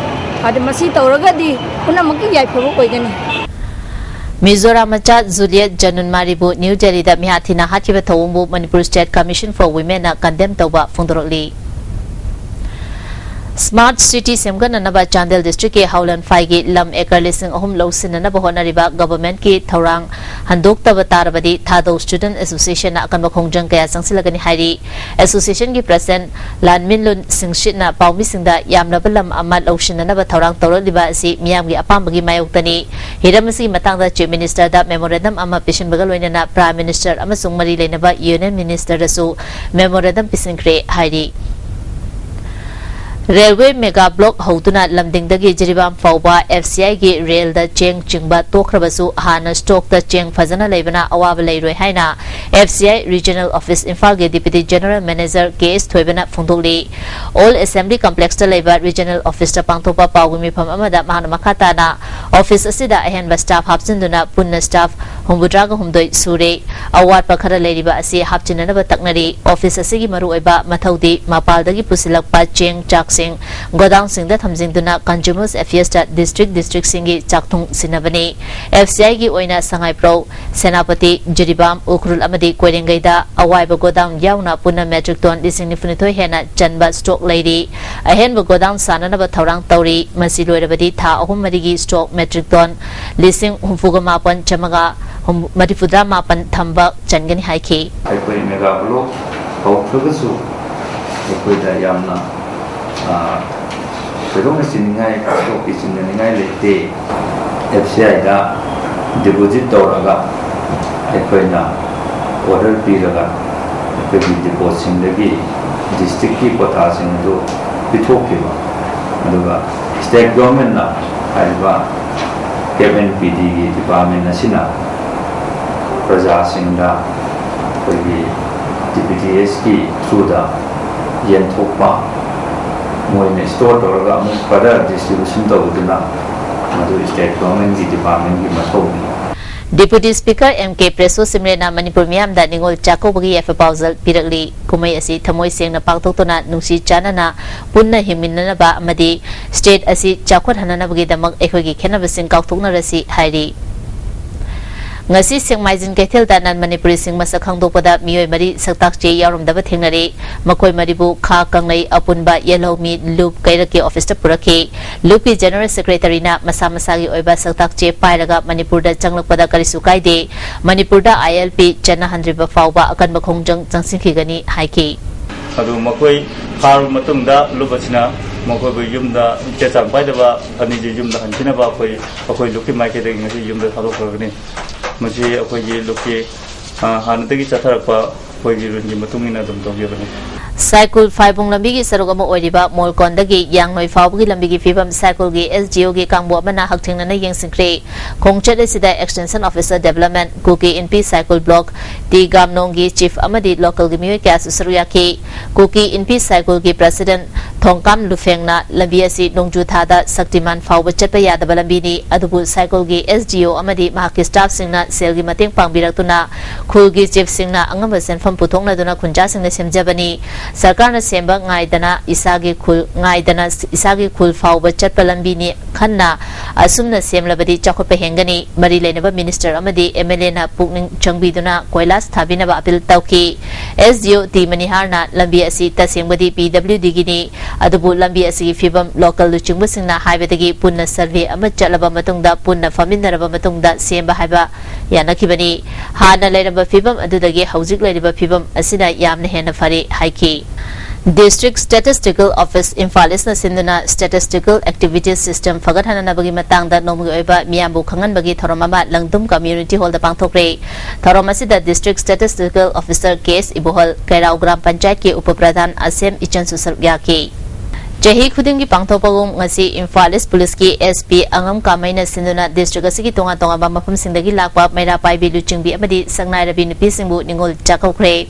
ꯑꯗ ꯃꯁꯤ ꯇꯧꯔꯒꯗꯤ ꯄꯨꯝꯅꯃꯛꯀꯤ ꯌꯥꯏꯐꯕ ꯑꯣꯏꯒꯅꯤ꯫ ꯃꯤꯖꯣꯔꯥꯝ ꯃꯆꯥ ꯖꯨꯂꯤꯌꯠ ꯖꯅꯨꯟꯃꯥꯔꯤꯕꯨ ꯅ꯭ꯌꯨ ꯗꯦꯜꯂꯤꯗ ꯃꯤꯍꯥꯠ ꯊꯤꯅ ꯍꯥꯠꯈꯤꯕ ꯊꯧꯑꯣꯡꯕꯨ Manipur State Commission for Womenꯅ condemn ꯇꯧꯕ ꯐꯣꯡꯗꯣꯔꯛꯂꯤ꯫ Smart City ꯁꯦꯝꯒꯠꯅꯅꯕ ꯆꯥꯟꯗꯦꯜ districtꯀꯤ ꯍꯥꯎꯂꯟꯐꯥꯏꯒꯤ ꯂꯝ acre ꯂꯤꯁꯤꯡ ꯑꯍꯨꯝ ꯂꯧꯁꯤꯟꯅꯅꯕ ꯍꯣꯠꯅꯔꯤꯕ governmentꯀꯤ ꯊꯧꯔꯥꯡ ꯍꯟꯗꯣꯛꯇꯕ ꯇꯥꯔꯕꯗꯤ ꯊꯥꯗꯧ Student Associationꯅ ꯑꯀꯟꯕ ꯈꯣꯡꯖꯪ ꯀꯌꯥ ꯆꯪꯁꯤꯜꯂꯒꯅꯤ ꯍꯥꯏꯔꯤ꯫ Associationꯒꯤ president ꯂꯥꯟꯃꯤꯟꯂꯨꯟ ꯁꯤꯡꯁꯤꯠꯅ ꯄꯥꯎꯃꯤꯁꯤꯡꯗ ꯌꯥꯝꯂꯕ ꯂꯝ ꯑꯃ ꯂꯧꯁꯤꯟꯅꯅꯕ ꯊꯧꯔꯥꯡ ꯇꯧꯔꯛꯂꯤꯕ ꯑꯁꯤ ꯃꯤꯌꯥꯝꯒꯤ ꯑꯄꯥꯝꯕꯒꯤ ꯃꯥꯌꯣꯛꯇꯅꯤ꯫ ꯍꯤꯔꯝ ꯑꯁꯤꯒꯤ ꯃꯇꯥꯡꯗ Chief Ministerꯗ memorandum ꯑꯃ ꯄꯤꯁꯤꯟꯕꯒ ꯂꯣꯏꯅꯅ Prime Minister ꯑꯃꯁꯨꯡ ꯃꯔꯤ ꯂꯩꯅꯕ Union Ministerꯗꯁꯨ memorandum ꯄꯤꯁꯤꯟꯈ꯭ꯔꯦ ꯍꯥꯏꯔꯤ꯫ ꯔꯦꯜꯋꯦ ꯃꯦꯒꯥ ꯕ꯭ꯂꯣꯛ ꯍꯧꯗꯨꯅ ꯂꯝꯗꯤꯡꯗꯒꯤ ꯖꯤꯔꯤꯕꯥꯝ ꯐꯥꯎꯕ ꯑꯦꯐ ꯁꯤ ꯑꯥꯏꯒꯤ ꯔꯦꯜꯗ ꯆꯦꯡ ꯆꯤꯡꯕ ꯇꯣꯛꯈ꯭ꯔꯕꯁꯨ, ꯍꯥꯟꯅ ꯁ꯭ꯇꯣꯛꯇ ꯆꯦꯡ ꯐꯖꯅ ꯂꯩꯕꯅ ꯑꯋꯥꯕ ꯂꯩꯔꯣꯏ ꯍꯥꯏꯅ F C I regional office ꯏꯝꯐꯥꯜꯒꯤ deputy general manager K S ꯊꯣꯏꯕꯅ ꯐꯣꯡꯗꯣꯛꯂꯤ꯫ ꯑꯣꯜ ꯑꯦꯁꯦꯝꯕ꯭ꯂꯤ ꯀꯝꯄ꯭ꯂꯦꯛꯁꯇ ꯂꯩꯕ ꯔꯤꯖꯅꯦꯜ ꯑꯣꯐꯤꯁꯇ ꯄꯥꯡꯊꯣꯛꯄ ꯄꯥꯎꯒꯤ ꯃꯤꯐꯝ ꯑꯃꯗ ꯃꯍꯥꯛꯅ ꯃꯈꯥ ꯇꯥꯅ, ꯑꯣꯐꯤꯁ ꯑꯁꯤꯗ ꯑꯍꯦꯟꯕ ꯁ꯭ꯇꯥꯐ ꯍꯥꯞꯆꯤꯟꯗꯨꯅ ꯄꯨꯟꯅ ꯁ꯭ꯇꯥꯐ ꯍꯨꯝꯐꯨꯇꯔꯥꯒ ꯍꯨꯝꯗꯣꯏ ꯁꯨꯔꯦ꯫ ꯑꯋꯥꯠꯄ ꯈꯔ ꯂꯩꯔꯤꯕ ꯑꯁꯤ ꯍꯥꯞꯆꯤꯟꯅꯅꯕ ꯇꯛꯅꯔꯤ꯫ ꯑꯣꯐꯤꯁ ꯑꯁꯤꯒꯤ ꯃꯔꯨꯑꯣꯏꯕ ꯃꯊꯧꯗꯤ ꯃꯄꯥꯜꯗꯒꯤ ꯄꯨꯁꯤꯜꯂꯛꯄ ꯆꯦꯡ ꯆꯥꯛꯁꯤꯡ ꯒꯣꯗꯥꯎꯟꯁꯤꯡꯗ ꯊꯝꯖꯤꯟꯗꯨꯅ ꯀꯟꯖꯨꯃꯔꯁ ꯑꯦꯐꯤꯌꯔꯁꯇ ꯗꯤꯁꯇ꯭ꯔꯤꯛ ꯗꯤꯁꯇ꯭ꯔꯤꯛꯁꯤꯡꯒꯤ ꯆꯥꯛꯊꯨꯡ ꯁꯤꯟꯅꯕꯅꯤ꯫ ꯑꯦꯐ ꯁꯤ ꯑꯥꯏꯒꯤ ꯑꯣꯏꯅ ꯁꯉꯥꯏꯄ꯭ꯔꯧ, ꯁꯦꯅꯥꯄꯇꯤ, ꯖꯤꯔꯤꯕꯥꯝ, ꯎꯈ꯭ꯔꯨꯜ ꯑꯃꯗꯤ ꯀꯣꯏꯔꯦꯡꯒꯩꯗ ꯑꯋꯥꯏꯕ ꯒꯣꯗꯥꯎꯟ ꯌꯥꯎꯅ ꯄꯨꯟꯅ ꯃꯦꯇ꯭ꯔꯤꯛ ꯇꯣꯟ ꯂꯤꯁꯤꯡ ꯅꯤꯐꯨꯅꯤꯊꯣꯏ ꯍꯦꯟꯅ ꯆꯟꯕ ꯁ꯭ꯇꯣꯛ ꯂꯩꯔꯤ꯫ ꯑꯍꯦꯟꯕ ꯒꯣꯗꯥꯎꯟ ꯁꯥꯅꯅꯕ ꯊꯧꯔꯥꯡ ꯇꯧꯔꯤ꯫ ꯃꯁꯤ ꯂꯣꯏꯔꯕꯗꯤ ꯊꯥ ꯑꯍꯨꯝ ꯃꯔꯤꯒꯤ ꯁ꯭ꯇꯣꯛ ꯃꯦꯇ꯭ꯔꯤꯛ ꯇꯣꯟ ꯂꯤꯁꯤꯡ ꯍꯨꯝꯐꯨꯒ ꯃꯥꯄꯟ ꯆꯥꯝꯃꯒ ꯃꯔꯤꯐꯨꯇꯔꯥ ꯃꯥꯄꯟ ꯊꯝꯕ ꯆꯟꯒꯅꯤ ꯍꯥꯏꯈꯤ꯫ ꯑꯩꯈꯣꯏ ꯃꯦꯒꯥ ꯕ꯭ꯂꯣꯛ ꯍꯧꯈ꯭ꯔꯒꯁꯨ ꯑꯩꯈꯣꯏꯗ ꯌꯥꯝꯅ, ꯑ, ꯊꯣꯏꯗꯣꯛꯅ ꯆꯤꯟꯅꯤꯡꯉꯥꯏ, ꯁ꯭ꯇꯣꯛꯀꯤ ꯆꯤꯟꯅꯅꯤꯡꯉꯥꯏ ꯂꯩꯇꯦ꯫ ꯑꯦꯐ ꯁꯤ ꯑꯥꯏꯗ ꯗꯤꯄꯣꯖꯤꯠ ꯇꯧꯔꯒ ꯑꯩꯈꯣꯏꯅ ꯑꯣꯔꯗꯔ ꯄꯤꯔꯒ ꯑꯩꯈꯣꯏꯒꯤ ꯗꯤꯄꯣꯠꯁꯤꯡꯗꯒꯤ ꯗꯤꯁꯇ꯭ꯔꯤꯛꯀꯤ ꯀꯣꯇꯥꯁꯤꯡ ꯑꯗꯨ ꯄꯤꯊꯣꯛꯈꯤꯕ, ꯑꯗꯨꯒ ꯁ꯭ꯇꯦꯠ ꯒꯣꯔꯃꯦꯟꯅ ꯍꯥꯏꯔꯤꯕ ꯀꯦꯞ ꯑꯦꯟ ꯄꯤ ꯗꯤꯒꯤ ꯗꯤꯄꯥꯔꯠꯃꯦꯟ ꯑꯁꯤꯅ ꯄ꯭ꯔꯖꯥꯁꯤꯡꯗ ꯑꯩꯈꯣꯏꯒꯤ ꯗꯤ ꯄꯤ ꯗꯤ ꯑꯦꯁꯀꯤ ꯊ꯭ꯔꯨꯗ ꯌꯦꯟꯊꯣꯛꯄ, ꯃꯣꯏꯅ ꯁ꯭ꯇꯣꯔ ꯇꯧꯔꯒ ꯑꯃꯨꯛ ꯐꯔꯗꯔ ꯗꯤꯁꯇ꯭ꯔꯤꯕ꯭ꯌꯨꯁꯟ ꯇꯧꯕꯗꯨꯅ ꯃꯗꯨ ꯁ꯭ꯇꯦꯠ ꯒꯣꯔꯃꯦꯟꯒꯤ ꯗꯤꯄꯥꯔꯠꯃꯦꯟꯒꯤ ꯃꯊꯧꯅꯤ꯫ ꯗꯤꯄ꯭ꯌꯨꯇꯤ ꯁ꯭ꯄꯤꯀꯔ ꯑꯦꯝ ꯀꯦ ꯄ꯭ꯔꯦꯁꯣ ꯁꯤꯝꯔꯦꯟꯅ ꯃꯅꯤꯄꯨꯔ ꯃꯤꯌꯥꯝꯗ ꯅꯤꯉꯣꯜ ꯆꯥꯛꯀꯧꯕꯒꯤ ꯌꯥꯏꯐ ꯄꯥꯎꯖꯦꯜ ꯄꯤꯔꯛꯂꯤ꯫ ꯀꯨꯝꯍꯩ ꯑꯁꯤ ꯊꯃꯣꯏ ꯁꯦꯡꯅ ꯄꯥꯡꯊꯣꯛꯇꯨꯅ ꯅꯨꯡꯁꯤ ꯆꯥꯟꯅꯅ ꯄꯨꯟꯅ ꯍꯤꯡꯃꯤꯟꯅꯅꯕ ꯑꯃꯗꯤ ꯁ꯭ꯇꯦꯠ ꯑꯁꯤ ꯆꯥꯎꯈꯠꯍꯟꯅꯅꯕꯒꯤꯗꯃꯛ ꯑꯩꯈꯣꯏꯒꯤ ꯈꯦꯠꯅꯕꯁꯤꯡ ꯀꯥꯎꯊꯣꯛꯅꯔꯁꯤ ꯍꯥꯏꯔꯤ꯫ ꯉꯁꯤ ꯁꯦꯛꯃꯥꯏꯖꯤꯟ ꯀꯩꯊꯦꯜꯗ ꯅꯟ ꯃꯅꯤꯄꯨꯔꯤꯁꯤꯡ ꯃꯁꯛ ꯈꯪꯗꯣꯛꯄꯗ ꯃꯤꯑꯣꯏ ꯃꯔꯤ ꯁꯛꯇꯥꯛ ꯆꯦ ꯌꯥꯎꯔꯝꯗꯕ ꯊꯦꯡꯅꯔꯦ꯫ ꯃꯈꯣꯏ ꯃꯔꯤꯕꯨ ꯈꯥ ꯀꯪꯂꯩ ꯑꯄꯨꯟꯕ, ꯌꯦꯜꯍꯧꯃꯤ ꯂꯨꯞ ꯀꯩꯔꯛꯀꯤ ꯑꯣꯐꯤꯁꯇ ꯄꯨꯔꯛꯈꯤ꯫ ꯂꯨꯞꯀꯤ ꯖꯦꯅꯔꯦꯜ ꯁꯦꯀ꯭ꯔꯦꯇꯔꯤꯅ ꯃꯁꯥ ꯃꯁꯥꯒꯤ ꯑꯣꯏꯕ ꯁꯛꯇꯥꯛ ꯆꯦ ꯄꯥꯏꯔꯒ ꯃꯅꯤꯄꯨꯔꯗ ꯆꯪꯂꯛꯄꯗ ꯀꯔꯤꯁꯨ ꯀꯥꯏꯗꯦ, ꯃꯅꯤꯄꯨꯔꯗ ꯑꯥꯏ ꯑꯦꯜ ꯄꯤ ꯆꯠꯅꯍꯟꯗ꯭ꯔꯤꯕ ꯐꯥꯎꯕ ꯑꯀꯟꯕ ꯈꯣꯡꯖꯪ ꯆꯪꯁꯤꯟꯈꯤꯒꯅꯤ ꯍꯥꯏꯈꯤ꯫ ꯑꯗꯨ ꯃꯈꯣꯏ ꯐꯥꯔꯕ ꯃꯇꯨꯡꯗ ꯂꯨꯞ ꯑꯁꯤꯅ ꯃꯈꯣꯏꯕꯨ ꯌꯨꯝꯗ ꯆꯦ ꯆꯥꯡ ꯄꯥꯏꯗꯕ ꯑꯅꯤꯁꯤ ꯌꯨꯝꯗ ꯍꯟꯈꯤꯅꯕ ꯑꯩꯈꯣꯏ, ꯑꯩꯈꯣꯏ ꯂꯨꯞꯀꯤ ꯃꯥꯏꯀꯩꯗꯒꯤ ꯉꯁꯤ ꯌꯨꯝꯗ ꯊꯥꯗꯣꯛꯈ꯭ꯔꯒꯅꯤ꯫ ꯃꯁꯤ ꯑꯩꯈꯣꯏꯒꯤ ꯂꯨꯞꯀꯤ, ꯑ, ꯍꯥꯟꯅꯗꯒꯤ ꯆꯠꯊꯔꯛꯄ ꯑꯩꯈꯣꯏꯒꯤ ꯔꯨꯜꯒꯤ ꯃꯇꯨꯡ ꯏꯟꯅ ꯑꯗꯨꯝ ꯇꯧꯖꯕꯅꯤ꯫ ꯁꯥꯏꯀꯨꯜ ꯐꯥꯏꯕꯨꯡ ꯂꯝꯕꯤꯒꯤ ꯁꯔꯨꯛ ꯑꯃ ꯑꯣꯏꯔꯤꯕ ꯃꯣꯜꯀꯣꯟꯗꯒꯤ ꯌꯥꯡꯅꯣꯏ ꯐꯥꯎꯕꯒꯤ ꯂꯝꯕꯤꯒꯤ ꯐꯤꯕꯝ ꯁꯥꯏꯀꯨꯜꯒꯤ S D O ꯒꯤ ꯀꯥꯡꯕꯨ ꯑꯃꯅ ꯍꯛꯊꯦꯡꯅꯅ ꯌꯦꯡꯁꯤꯟꯈ꯭ꯔꯦ꯫ ꯈꯣꯡꯆꯠ ꯑꯁꯤꯗ Extension Officer Development, ꯀꯨꯀꯤ ꯏꯟꯄꯤ ꯁꯥꯏꯀꯨꯜ ꯕ꯭ꯂꯣꯛ, ꯇꯤ ꯒꯥꯝꯅꯣꯡꯒꯤ ꯆꯤꯐ ꯑꯃꯗꯤ ꯂꯣꯀꯦꯜꯒꯤ ꯃꯤꯑꯣꯏ ꯀꯌꯥꯁꯨ ꯁꯔꯨꯛ ꯌꯥꯈꯤ꯫ ꯀꯨꯀꯤ ꯏꯟꯄꯤ ꯁꯥꯏꯀꯨꯜꯒꯤ ꯄ꯭ꯔꯁꯤꯗꯦꯟꯠ ꯊꯣꯡꯀꯥꯝ ꯂꯨꯐꯦꯡꯅ ꯂꯝꯕꯤ ꯑꯁꯤ ꯅꯣꯡꯖꯨ ꯊꯥꯗ ꯁꯛꯇꯤꯃꯥꯟ ꯐꯥꯎꯕ ꯆꯠꯄ ꯌꯥꯗꯕ ꯂꯝꯕꯤꯅꯤ, ꯑꯗꯨꯕꯨ ꯁꯥꯏꯀꯨꯜꯒꯤ S D O ꯑꯃꯗꯤ ꯃꯍꯥꯛꯀꯤ ꯁ꯭ꯇꯥꯐꯁꯤꯡꯅ ꯁꯦꯜꯒꯤ ꯃꯇꯦꯡ ꯄꯥꯡꯕꯤꯔꯛꯇꯨꯅ ꯈꯨꯜꯒꯤ ꯆꯤꯐꯁꯤꯡꯅ ꯑꯉꯝꯕ ꯁꯦꯟꯐꯝ ꯄꯨꯊꯣꯛꯅꯗꯨꯅ ꯈꯨꯟꯖꯥꯁꯤꯡꯅ ꯁꯦꯝꯖꯕꯅꯤ꯫ ꯁꯔꯀꯥꯔꯅ ꯁꯦꯝꯕ ꯉꯥꯏꯗꯅ ꯏꯁꯥꯒꯤ ꯈꯨꯜ, ꯉꯥꯏꯗꯅ ꯏꯁꯥꯒꯤ ꯈꯨꯜ ꯐꯥꯎꯕ ꯆꯠꯄ ꯂꯝꯕꯤꯅꯤ꯫ ꯈꯟꯅ ꯑꯁꯨꯝꯅ ꯁꯦꯝꯂꯕꯗꯤ ꯆꯥꯎꯈꯠꯄ ꯍꯦꯟꯒꯅꯤ꯫ ꯃꯔꯤ ꯂꯩꯅꯕ ꯃꯤꯅꯤꯁꯇꯔ ꯑꯃꯗꯤ M L A ꯅ ꯄꯨꯛꯅꯤꯡ ꯆꯪꯕꯤꯗꯨꯅ ꯀꯣꯏꯂꯥꯁ ꯊꯥꯕꯤꯅꯕ ꯑꯄꯤꯜ ꯇꯧꯈꯤ꯫ S D O ꯇꯤ ꯃꯅꯤꯍꯥꯔꯅ ꯂꯝꯕꯤ ꯑꯁꯤ ꯇꯁꯦꯡꯕꯗꯤ P W D ꯒꯤꯅꯤ, ꯑꯗꯨꯕꯨ ꯂꯝꯕꯤ ꯑꯁꯤꯒꯤ ꯐꯤꯕꯝ ꯂꯣꯀꯦꯜ ꯂꯨꯆꯤꯡꯕꯁꯤꯡꯅ ꯍꯥꯏꯕꯗꯒꯤ ꯄꯨꯟꯅ ꯁꯔꯚꯦ ꯑꯃ ꯆꯠꯂꯕ ꯃꯇꯨꯡꯗ ꯄꯨꯟꯅ ꯐꯝꯃꯤꯟꯅꯔꯕ ꯃꯇꯨꯡꯗ ꯁꯦꯝꯕ ꯍꯥꯏꯕ ꯌꯥꯅꯈꯤꯕꯅꯤ꯫ ꯍꯥꯟꯅ ꯂꯩꯔꯝꯕ ꯐꯤꯕꯝ ꯑꯗꯨꯗꯒꯤ ꯍꯧꯖꯤꯛ ꯂꯩꯔꯤꯕ ꯐꯤꯕꯝ ꯑꯁꯤꯅ ꯌꯥꯝꯅ ꯍꯦꯟꯅ ꯐꯔꯦ ꯍꯥꯏꯈꯤ꯫ District Statistical Office, ꯏꯝꯐꯥꯜ ꯏꯁꯅ ꯁꯤꯟꯗꯨꯅ Statistical Activities System ꯐꯒꯠꯍꯟꯅꯅꯕꯒꯤ ꯃꯇꯥꯡꯗ ꯅꯣꯡꯃꯒꯤ ꯑꯣꯏꯕ ꯃꯤꯌꯥꯝꯕꯨ ꯈꯪꯍꯟꯕꯒꯤ ꯊꯧꯔꯝ ꯑꯃ ꯂꯪꯗꯨꯝ Community Hall ꯗ ꯄꯥꯡꯊꯣꯛꯈ꯭ꯔꯦ꯫ ꯊꯧꯔꯝ ꯑꯁꯤꯗ District Statistical Officer K S Ibohal, Keirao ꯒ꯭ꯔꯥꯝ ꯄꯟꯆꯥꯌꯠꯀꯤ ꯎꯄ ꯄ꯭ꯔꯙꯥꯟ ꯑꯁꯦꯝ ꯏꯆꯟꯁꯨ ꯁꯔꯨꯛ ꯌꯥꯈꯤ꯫ ꯆꯍꯤ ꯈꯨꯗꯤꯡꯒꯤ ꯄꯥꯡꯊꯣꯛꯄꯒꯨꯝ ꯉꯁꯤ ꯏꯝꯐꯥꯜ ꯏꯁ ꯄꯨꯂꯤꯁꯀꯤ S P ꯑꯉꯝ ꯀꯥꯃꯩꯅ ꯁꯤꯟꯗꯨꯅ district ꯑꯁꯤꯒꯤ ꯇꯣꯉꯥꯟ ꯇꯣꯉꯥꯟꯕ ꯃꯐꯝꯁꯤꯡꯗꯒꯤ ꯂꯥꯛꯄ ꯃꯩꯔꯥ ꯄꯥꯏꯕꯤ ꯂꯨꯆꯤꯡꯕꯤ ꯑꯃꯗꯤ ꯁꯛꯅꯥꯏꯔꯕꯤ ꯅꯨꯄꯤꯁꯤꯡꯕꯨ ꯅꯤꯉꯣꯜ ꯆꯥꯛꯀꯧꯈ꯭ꯔꯦ꯫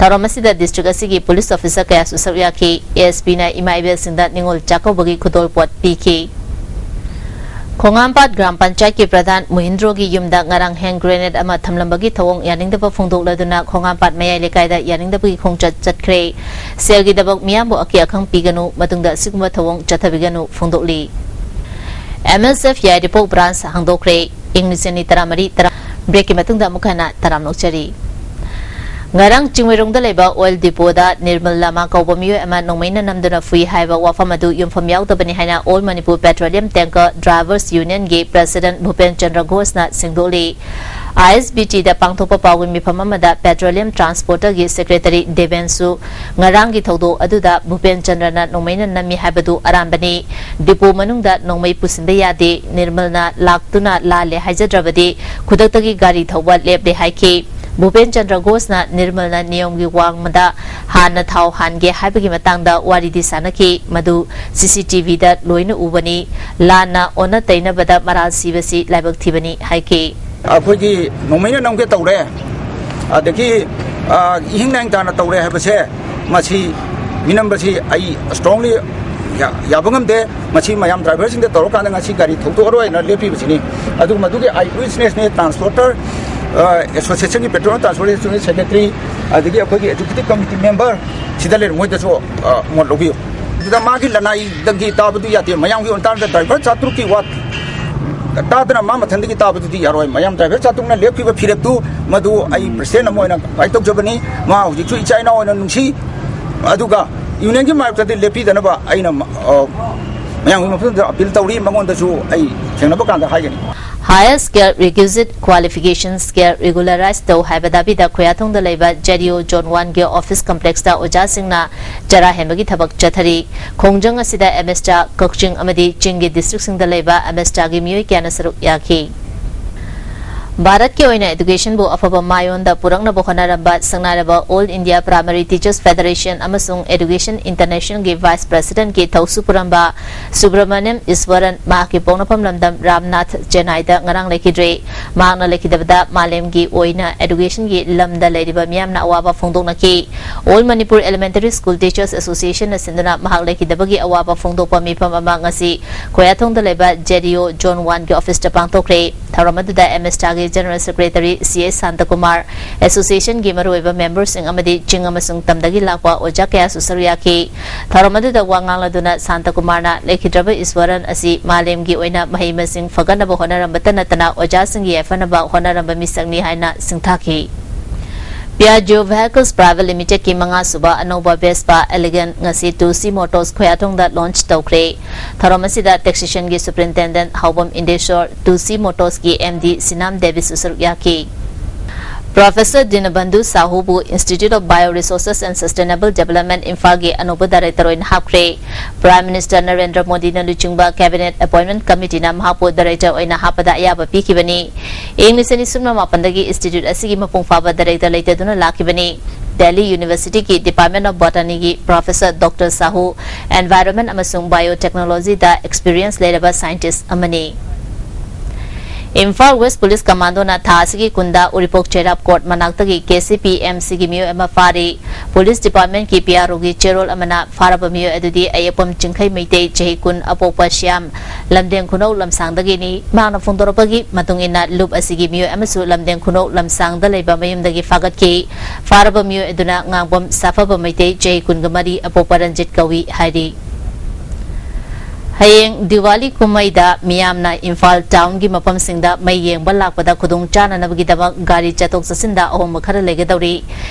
ꯊꯧꯔꯝ ꯑꯁꯤꯗ district ꯑꯁꯤꯒꯤ police officer ꯀꯌꯥꯁꯨ ꯁꯔꯨꯛ ꯌꯥꯈꯤ꯫ S P ꯅ ꯏꯃꯥ ꯏꯕꯦꯜꯁꯤꯡꯗ ꯅꯤꯉꯣꯜ ꯆꯥꯛꯀꯧꯕꯒꯤ ꯈꯨꯗꯣꯜꯄꯣꯠ ꯄꯤꯈꯤ꯫ ꯈꯣꯡꯉꯥꯝꯄꯥꯠ ꯒ꯭ꯔꯥꯝ ꯄꯟꯆꯥꯌꯠꯀꯤ ꯄ꯭ꯔꯙꯥꯟ ꯃꯨꯍꯤꯟꯗ꯭ꯔꯣꯒꯤ ꯌꯨꯝꯗ ꯉꯔꯥꯡ hand grenade ꯑꯃ ꯊꯝꯂꯝꯕꯒꯤ ꯊꯧꯑꯣꯡ ꯌꯥꯅꯤꯡꯗꯕ ꯐꯣꯡꯗꯣꯛꯂꯗꯨꯅ ꯈꯣꯡꯉꯥꯝꯄꯥꯠ ꯃꯌꯥꯏ ꯂꯩꯀꯥꯏꯗ ꯌꯥꯅꯤꯡꯗꯕꯒꯤ ꯈꯣꯡꯆꯠ ꯆꯠꯈ꯭ꯔꯦ꯫ ꯁꯦꯜꯒꯤꯗꯃꯛ ꯃꯤꯌꯥꯝꯕꯨ ꯑꯀꯤ ꯑꯈꯪ ꯄꯤꯒꯅꯨ, ꯃꯇꯨꯡꯗ ꯑꯁꯤꯒꯨꯝꯕ ꯊꯧꯑꯣꯡ ꯆꯠꯊꯕꯤꯒꯅꯨ ꯐꯣꯡꯗꯣꯛꯂꯤ꯫ M S F ꯌꯥꯏꯔꯤꯄꯣꯛ branch ꯍꯥꯡꯗꯣꯛꯈ꯭ꯔꯦ꯫ ꯏꯪ ꯂꯤꯁꯤꯡ ꯑꯅꯤ ꯇꯔꯥꯃꯔꯤ ꯇꯔꯥ꯫ Break ꯀꯤ ꯃꯇꯨꯡꯗ ꯑꯃꯨꯛ ꯍꯟꯅ ꯇꯔꯥꯝꯅ ꯑꯣꯛꯆꯔꯤ꯫ ꯉꯔꯥꯡ ꯆꯤꯡꯃꯩꯔꯣꯡꯗ ꯂꯩꯕ oil depot ꯗ ꯅꯤꯔꯃꯜ ꯂꯃꯥ ꯀꯧꯕ ꯃꯤꯑꯣꯏ ꯑꯃ ꯅꯣꯡꯃꯩꯅ ꯅꯝꯗꯨꯅ ꯐꯨꯏ ꯍꯥꯏꯕ ꯋꯥꯐꯝ ꯑꯗꯨ ꯌꯨꯝꯐꯝ ꯌꯥꯎꯗꯕꯅꯤ ꯍꯥꯏꯅ All Manipur Petroleum Tanker Drivers Union ꯒꯤ President ꯚꯨꯄꯦꯟ Chandra ꯘꯣꯁꯅ ꯁꯦꯡꯗꯣꯛꯂꯤ꯫ I S B T ꯗ ꯄꯥꯡꯊꯣꯛꯄ ꯄꯥꯎꯒꯤ ꯃꯤꯐꯝ ꯑꯃꯗ Petroleum Transporter ꯒꯤ Secretary ꯗꯦꯕꯦꯟꯁꯨ ꯉꯔꯥꯡꯒꯤ ꯊꯧꯗꯣꯛ ꯑꯗꯨꯗ ꯚꯨꯄꯦꯟ ꯆꯟꯗ꯭ꯔꯅ ꯅꯣꯡꯃꯩꯅ ꯅꯝꯃꯤ ꯍꯥꯏꯕꯗꯨ ꯑꯔꯥꯟꯕꯅꯤ꯫ Depot ꯃꯅꯨꯡꯗ ꯅꯣꯡꯃꯩ ꯄꯨꯁꯤꯟꯕ ꯌꯥꯗꯦ꯫ ꯅꯤꯔꯃꯜꯅ ꯂꯥꯛꯇꯨꯅ ꯂꯥꯜꯂꯦ ꯍꯥꯏꯖꯗ꯭ꯔꯕꯗꯤ ꯈꯨꯗꯛꯇꯒꯤ ꯒꯥꯔꯤ ꯊꯧꯕ ꯂꯦꯞꯂꯦ ꯍꯥꯏꯈꯤ꯫ ꯚꯨꯄꯦꯟ ꯆꯟꯗ꯭ꯔ ꯘꯣꯁꯅ ꯅꯤꯔꯃꯜꯅ ꯅꯤꯌꯣꯝꯒꯤ ꯋꯥꯡꯃꯗ ꯍꯥꯟꯅ ꯊꯥꯎ ꯍꯥꯟꯒꯦ ꯍꯥꯏꯕꯒꯤ ꯃꯇꯥꯡꯗ ꯋꯥꯔꯤꯗꯤ ꯁꯥꯟꯅꯈꯤ꯫ ꯃꯗꯨ ꯁꯤ ꯁꯤ ꯇꯤ ꯚꯤꯗ ꯂꯣꯏꯅ ꯎꯕꯅꯤ꯫ ꯂꯥꯟꯅ ꯑꯣꯟꯅ ꯇꯩꯅꯕꯗ ꯃꯔꯥꯜ ꯁꯤꯕꯁꯤ ꯂꯥꯏꯕꯛ ꯊꯤꯕꯅꯤ ꯍꯥꯏꯈꯤ꯫ ꯑꯩꯈꯣꯏꯒꯤ ꯅꯣꯡꯃꯩꯅ ꯅꯝꯒꯦ ꯇꯧꯔꯦ, ꯑꯗꯒꯤ, ꯑ, ꯏꯍꯤꯡ ꯅꯥꯏꯡ ꯇꯥꯅ ꯇꯧꯔꯦ ꯍꯥꯏꯕꯁꯦ, ꯃꯁꯤ ꯃꯤꯅꯝꯕꯁꯤ ꯑꯩ strongly ꯌꯥ-, ꯌꯥꯕ ꯉꯝꯗꯦ꯫ ꯃꯁꯤ ꯃꯌꯥꯝ ꯗ꯭ꯔꯥꯏꯚꯔꯁꯤꯡꯗ ꯇꯧꯔꯀꯥꯟꯗ ꯉꯁꯤ ꯒꯥꯔꯤ ꯊꯧꯗꯣꯛꯑꯔꯣꯏꯅ ꯂꯦꯞꯄꯤꯕꯁꯤꯅꯤ꯫ ꯑꯗꯨꯒ ꯃꯗꯨꯒꯤ eye witnessꯅꯦ, ꯇ꯭ꯔꯥꯟꯁꯄꯣꯔꯇꯔ, ꯑ, ꯑꯦꯁꯣꯁꯤꯌꯦꯁꯟꯒꯤ, ꯄꯦꯇ꯭ꯔꯣꯜ ꯇ꯭ꯔꯥꯟꯁꯄꯣꯔꯇꯦꯁꯟꯒꯤ ꯁꯦꯀ꯭ꯔꯦꯇꯔꯤ, ꯑꯗꯒꯤ ꯑꯩꯈꯣꯏꯒꯤ ꯑꯦꯛꯖꯤꯀ꯭ꯌꯨꯇꯤꯚ ꯀꯝꯃꯤꯇꯤ ꯃꯦꯝꯕꯔ ꯁꯤꯗ ꯂꯩꯔꯦ, ꯃꯣꯏꯗꯁꯨ, ꯑ, ꯃꯣꯠ ꯂꯧꯕꯤꯌꯨ꯫ ꯑꯗꯨꯗ ꯃꯥꯒꯤ ꯂꯅꯥꯏꯗꯒꯤ ꯇꯥꯕꯗꯨ ꯌꯥꯗꯦ, ꯃꯌꯥꯝꯒꯤ ꯑꯣꯏꯅ ꯇꯥꯔꯒ ꯗ꯭ꯔꯥꯏꯚꯔ ꯆꯥꯇ꯭ꯔꯨꯛꯀꯤ ꯋꯥ ꯇꯥꯗꯅ ꯃꯥ ꯃꯊꯟꯗꯒꯤ ꯇꯥꯕꯗꯨꯗꯤ ꯌꯥꯔꯣꯏ꯫ ꯃꯌꯥꯝ ꯗ꯭ꯔꯥꯏꯚꯔ ꯆꯥꯇ꯭ꯔꯨꯛꯅ ꯂꯦꯞꯈꯤꯕ ꯐꯤꯔꯦꯞꯇꯨ ꯃꯗꯨ ꯑꯩ ꯄ꯭ꯔꯁꯤꯗꯦꯟꯠ ꯑꯃ ꯑꯣꯏꯅ ꯐꯥꯏꯠ ꯇꯧꯖꯕꯅꯤ꯫ ꯃꯥ ꯍꯧꯖꯤꯛꯁꯨ ꯏꯆꯥ ꯏꯅꯥꯎ ꯑꯣꯏꯅ ꯅꯨꯡꯁꯤ꯫ ꯑꯗꯨꯒ ꯌꯨꯅꯤꯌꯟꯒꯤ ꯃꯥꯌꯣꯛꯇꯗꯤ ꯂꯦꯞꯄꯤꯗꯅꯕ ꯑꯩꯅ, ꯑ, ꯃꯌꯥꯝꯒꯤ ꯃꯐꯝꯗ ꯑꯄꯤꯜ ꯇꯧꯔꯤ, ꯃꯉꯣꯟꯗꯁꯨ ꯑꯩ ꯊꯦꯡꯅꯕ ꯀꯥꯟꯗ ꯍꯥꯏꯒꯅꯤ꯫ Higher skill requisite qualification skill regularize ꯇꯧ ꯍꯥꯏꯕ ꯗꯥꯕꯤꯗ ꯈꯣꯌꯥꯊꯣꯡꯗ ꯂꯩꯕ ꯖꯦ ꯗꯤ ꯑꯣ ꯖꯣꯟ ꯋꯥꯟꯒꯤ ꯑꯣꯐꯤꯁ ꯀꯝꯄ꯭ꯂꯦꯛꯁꯇ ꯑꯣꯖꯥꯁꯤꯡꯅ ꯆꯔꯥ ꯍꯦꯟꯕꯒꯤ ꯊꯕꯛ ꯆꯠꯊꯔꯤ꯫ ꯈꯣꯡꯖꯪ ꯑꯁꯤꯗ ꯑꯦꯃꯦꯁꯇꯥ, ꯀꯛꯆꯤꯡ ꯑꯃꯗꯤ ꯆꯤꯡꯒꯤ ꯗꯤꯁꯇ꯭ꯔꯤꯛꯁꯤꯡꯗ ꯂꯩꯕ ꯑꯦꯃꯦꯁꯇꯥꯒꯤ ꯃꯤꯑꯣꯏ ꯀꯌꯥꯅ ꯁꯔꯨꯛ ꯌꯥꯈꯤ꯫ ꯚꯥꯔꯠꯀꯤ ꯑꯣꯏꯅ ꯑꯦꯗꯨꯀꯦꯁꯟꯕꯨ ꯑꯐꯕ ꯃꯥꯏꯑꯣꯟꯗ ꯄꯨꯔꯛꯅꯕ ꯍꯣꯠꯅꯔꯝꯕ ꯁꯛꯅꯥꯏꯔꯕ All India Primary Teachers Federation ꯑꯃꯁꯨꯡ Education Internationalꯒꯤ ꯚꯥꯏꯁ ꯄ꯭ꯔꯁꯤꯗꯦꯟꯠꯀꯤ ꯊꯧꯁꯨ ꯄꯨꯔꯝꯕ ꯁꯨꯕ꯭ꯔꯃꯅ꯭ꯌꯝ ꯏꯁ꯭ꯋꯔꯟ ꯃꯍꯥꯛꯀꯤ ꯄꯣꯛꯅꯐꯝ ꯂꯝꯗꯝ ꯔꯥꯝꯅꯥꯊ, ꯆꯦꯟꯅꯥꯏꯗ ꯉꯔꯥꯡ ꯂꯩꯈꯤꯗ꯭ꯔꯦ꯫ ꯃꯍꯥꯛꯅ ꯂꯩꯈꯤꯗꯕꯗ ꯃꯥꯂꯦꯝꯒꯤ ꯑꯣꯏꯅ ꯑꯦꯗꯨꯀꯦꯁꯟꯒꯤ ꯂꯝꯗ ꯂꯩꯔꯤꯕ ꯃꯤꯌꯥꯝꯅ ꯑꯋꯥꯕ ꯐꯣꯡꯗꯣꯛꯅꯈꯤ꯫ All Manipur Elementary School Teachers Associationꯅ ꯁꯤꯟꯗꯨꯅ ꯃꯍꯥꯛ ꯂꯩꯈꯤꯗꯕꯒꯤ ꯑꯋꯥꯕ ꯐꯣꯡꯗꯣꯛꯄ ꯃꯤꯐꯝ ꯑꯃ ꯉꯁꯤ ꯈꯣꯌꯥꯊꯣꯡꯗ ꯂꯩꯕ ꯖꯦ ꯗꯤ ꯑꯣ ꯖꯣꯟ ꯋꯥꯟꯒꯤ ꯑꯣꯐꯤꯁꯇ ꯄꯥꯡꯊꯣꯛꯈ꯭ꯔꯦ꯫ ꯊꯧꯔꯝ ꯑꯗꯨꯗ ꯑꯦꯃꯦꯁꯇꯥꯒꯤ ꯖꯦꯅꯔꯦꯜ ꯁꯦꯀ꯭ꯔꯦꯇꯔꯤ ꯁꯤ ꯑꯦꯁ ꯁꯥꯟꯇꯀꯨꯃꯥꯔ, ꯑꯦꯁꯣꯁꯤꯌꯦꯁꯟꯒꯤ ꯃꯔꯨꯑꯣꯏꯕ ꯃꯦꯝꯕꯔꯁꯤꯡ ꯑꯃꯗꯤ ꯆꯤꯡ ꯑꯃꯁꯨꯡ ꯇꯝꯗꯒꯤ ꯂꯥꯛꯄ ꯑꯣꯖꯥ ꯀꯌꯥꯁꯨ ꯁꯔꯨꯛ ꯌꯥꯈꯤ꯫ ꯊꯧꯔꯝ ꯑꯗꯨꯗ ꯋꯥ ꯉꯥꯡꯂꯗꯨꯅ ꯁꯥꯟꯇꯀꯨꯃꯥꯔꯅ ꯂꯩꯈꯤꯗ꯭ꯔꯕ ꯏꯁ꯭ꯋꯔꯟ ꯑꯁꯤ ꯃꯥꯂꯦꯝꯒꯤ ꯑꯣꯏꯅ ꯃꯍꯩ ꯃꯁꯤꯡ ꯐꯒꯠꯅꯕ ꯍꯣꯠꯅꯔꯝꯕꯇ ꯅꯠꯇꯅ ꯑꯣꯖꯥꯁꯤꯡꯒꯤ ꯌꯥꯏꯐꯅꯕ ꯍꯣꯠꯅꯔꯝꯕ ꯃꯤꯁꯛꯅꯤ ꯍꯥꯏꯅ ꯁꯤꯡꯊꯥꯈꯤ꯫ Piaggio Vehicles Private Limitedꯀꯤ ꯃꯉꯥꯁꯨꯕ ꯑꯅꯧꯕ Vespa Elegant ꯉꯁꯤ ꯇꯨ ꯁꯤ ꯃꯣꯇꯣꯔꯁ ꯈꯣꯌꯥꯊꯣꯡꯗ ꯂꯣꯟꯆ ꯇꯧꯈ꯭ꯔꯦ꯫ ꯊꯧꯔꯝ ꯑꯁꯤꯗ ꯇꯦꯛꯁꯤꯁꯟꯒꯤ ꯁꯨꯄ꯭ꯔꯤꯟꯇꯦꯟꯗꯦꯟꯠ ꯍꯥꯎꯕꯝ ꯏꯟꯗꯦꯁꯣꯔ, ꯇꯨ ꯁꯤ ꯃꯣꯇꯣꯔꯁꯀꯤ ꯑꯦꯝ ꯗꯤ ꯁꯤꯅꯥꯝ ꯗꯦꯕꯤꯁꯁꯨ ꯁꯔꯨꯛ ꯌꯥꯈꯤ꯫ Professor Dinabandhu Sahuꯕꯨ Institute of Bioresources and Sustainable Development ꯏꯝꯐꯥꯜꯒꯤ ꯑꯅꯧꯕ director ꯑꯣꯏꯅ ꯍꯥꯞꯈ꯭ꯔꯦ꯫ Prime Minister ꯅꯔꯦꯟꯗ꯭ꯔ ꯃꯣꯗꯤꯅ ꯂꯨꯆꯤꯡꯕ Cabinet Appointment Committeeꯅ ꯃꯍꯥꯛꯄꯨ director ꯑꯣꯏꯅ ꯍꯥꯞꯄꯗ ꯑꯌꯥꯕ ꯄꯤꯈꯤꯕꯅꯤ꯫ ꯏꯪ ꯂꯤꯁꯤꯡ ꯑꯅꯤ ꯁꯨꯞꯅ ꯃꯥꯄꯟꯗꯒꯤ institute ꯑꯁꯤꯒꯤ ꯃꯄꯨꯡ ꯐꯥꯕ director ꯂꯩꯇꯗꯨꯅ ꯂꯥꯛꯈꯤꯕꯅꯤ꯫ Delhi Universityꯒꯤ Department of Botanyꯒꯤ Professor Doctor Sahu environment ꯑꯃꯁꯨꯡ biotechnologyꯗ experience ꯂꯩꯔꯕ scientist ꯑꯃꯅꯤ꯫ ꯏꯝꯐꯥꯜ West Police Commandoꯅ ꯊꯥ ꯑꯁꯤꯒꯤ ꯀꯨꯟꯗ ꯎꯔꯤꯄꯣꯛ ꯆꯩꯔꯥꯞ court ꯃꯅꯥꯛꯇꯒꯤ KCPMCꯒꯤ ꯃꯤꯑꯣꯏ ꯑꯃ ꯐꯥꯔꯤ꯫ Police Departmentꯀꯤ PROꯒꯤ ꯆꯦꯔꯣꯜ ꯑꯃꯅ ꯐꯥꯔꯕ ꯃꯤꯑꯣꯏ ꯑꯗꯨꯗꯤ ꯑꯌꯦꯛꯄꯝ ꯆꯤꯡꯈꯩ ꯃꯩꯇꯩ, ꯆꯍꯤ ꯀꯨꯟ, ꯑꯄꯣꯛꯄ ꯁ꯭ꯌꯥꯝ, ꯂꯝꯗꯦꯡ ꯈꯨꯅꯧ ꯂꯝꯁꯥꯡꯗꯒꯤꯅꯤ꯫ ꯃꯍꯥꯛꯅ ꯐꯣꯡꯗꯣꯔꯛꯄꯒꯤ ꯃꯇꯨꯡ ꯏꯟꯅ, ꯂꯨꯞ ꯑꯁꯤꯒꯤ ꯃꯤꯑꯣꯏ ꯑꯃꯁꯨ ꯂꯝꯗꯦꯡ ꯈꯨꯅꯧ ꯂꯝꯁꯥꯡꯗ ꯂꯩꯕ ꯃꯌꯨꯝꯗꯒꯤ ꯐꯥꯒꯠꯈꯤ꯫ ꯐꯥꯔꯕ ꯃꯤꯑꯣꯏ ꯑꯗꯨꯅ ꯉꯥꯡꯕꯝ ꯁꯥꯐꯕ ꯃꯩꯇꯩ, ꯆꯍꯤ ꯀꯨꯟꯒ ꯃꯔꯤ, ꯑꯄꯣꯛꯄ ꯔꯟꯖꯤꯠ ꯀꯧꯏ ꯍꯥꯏꯔꯤ꯫ ꯍꯌꯦꯡ ꯗꯤꯋꯥꯂꯤ ꯀꯨꯝꯍꯩꯗ ꯃꯤꯌꯥꯝꯅ ꯏꯝꯐꯥꯜ townꯒꯤ ꯃꯐꯝꯁꯤꯡꯗ ꯃꯩ ꯌꯦꯡꯕ ꯂꯥꯛꯄꯗ ꯈꯨꯗꯣꯡ ꯆꯥꯅꯅꯕꯒꯤꯗꯃꯛ ꯒꯥꯔꯤ ꯆꯠꯊꯣꯛ ꯆꯠꯁꯤꯟꯗ ꯑꯍꯣꯡꯕ ꯈꯔ ꯂꯩꯒꯗꯧꯔꯤ꯫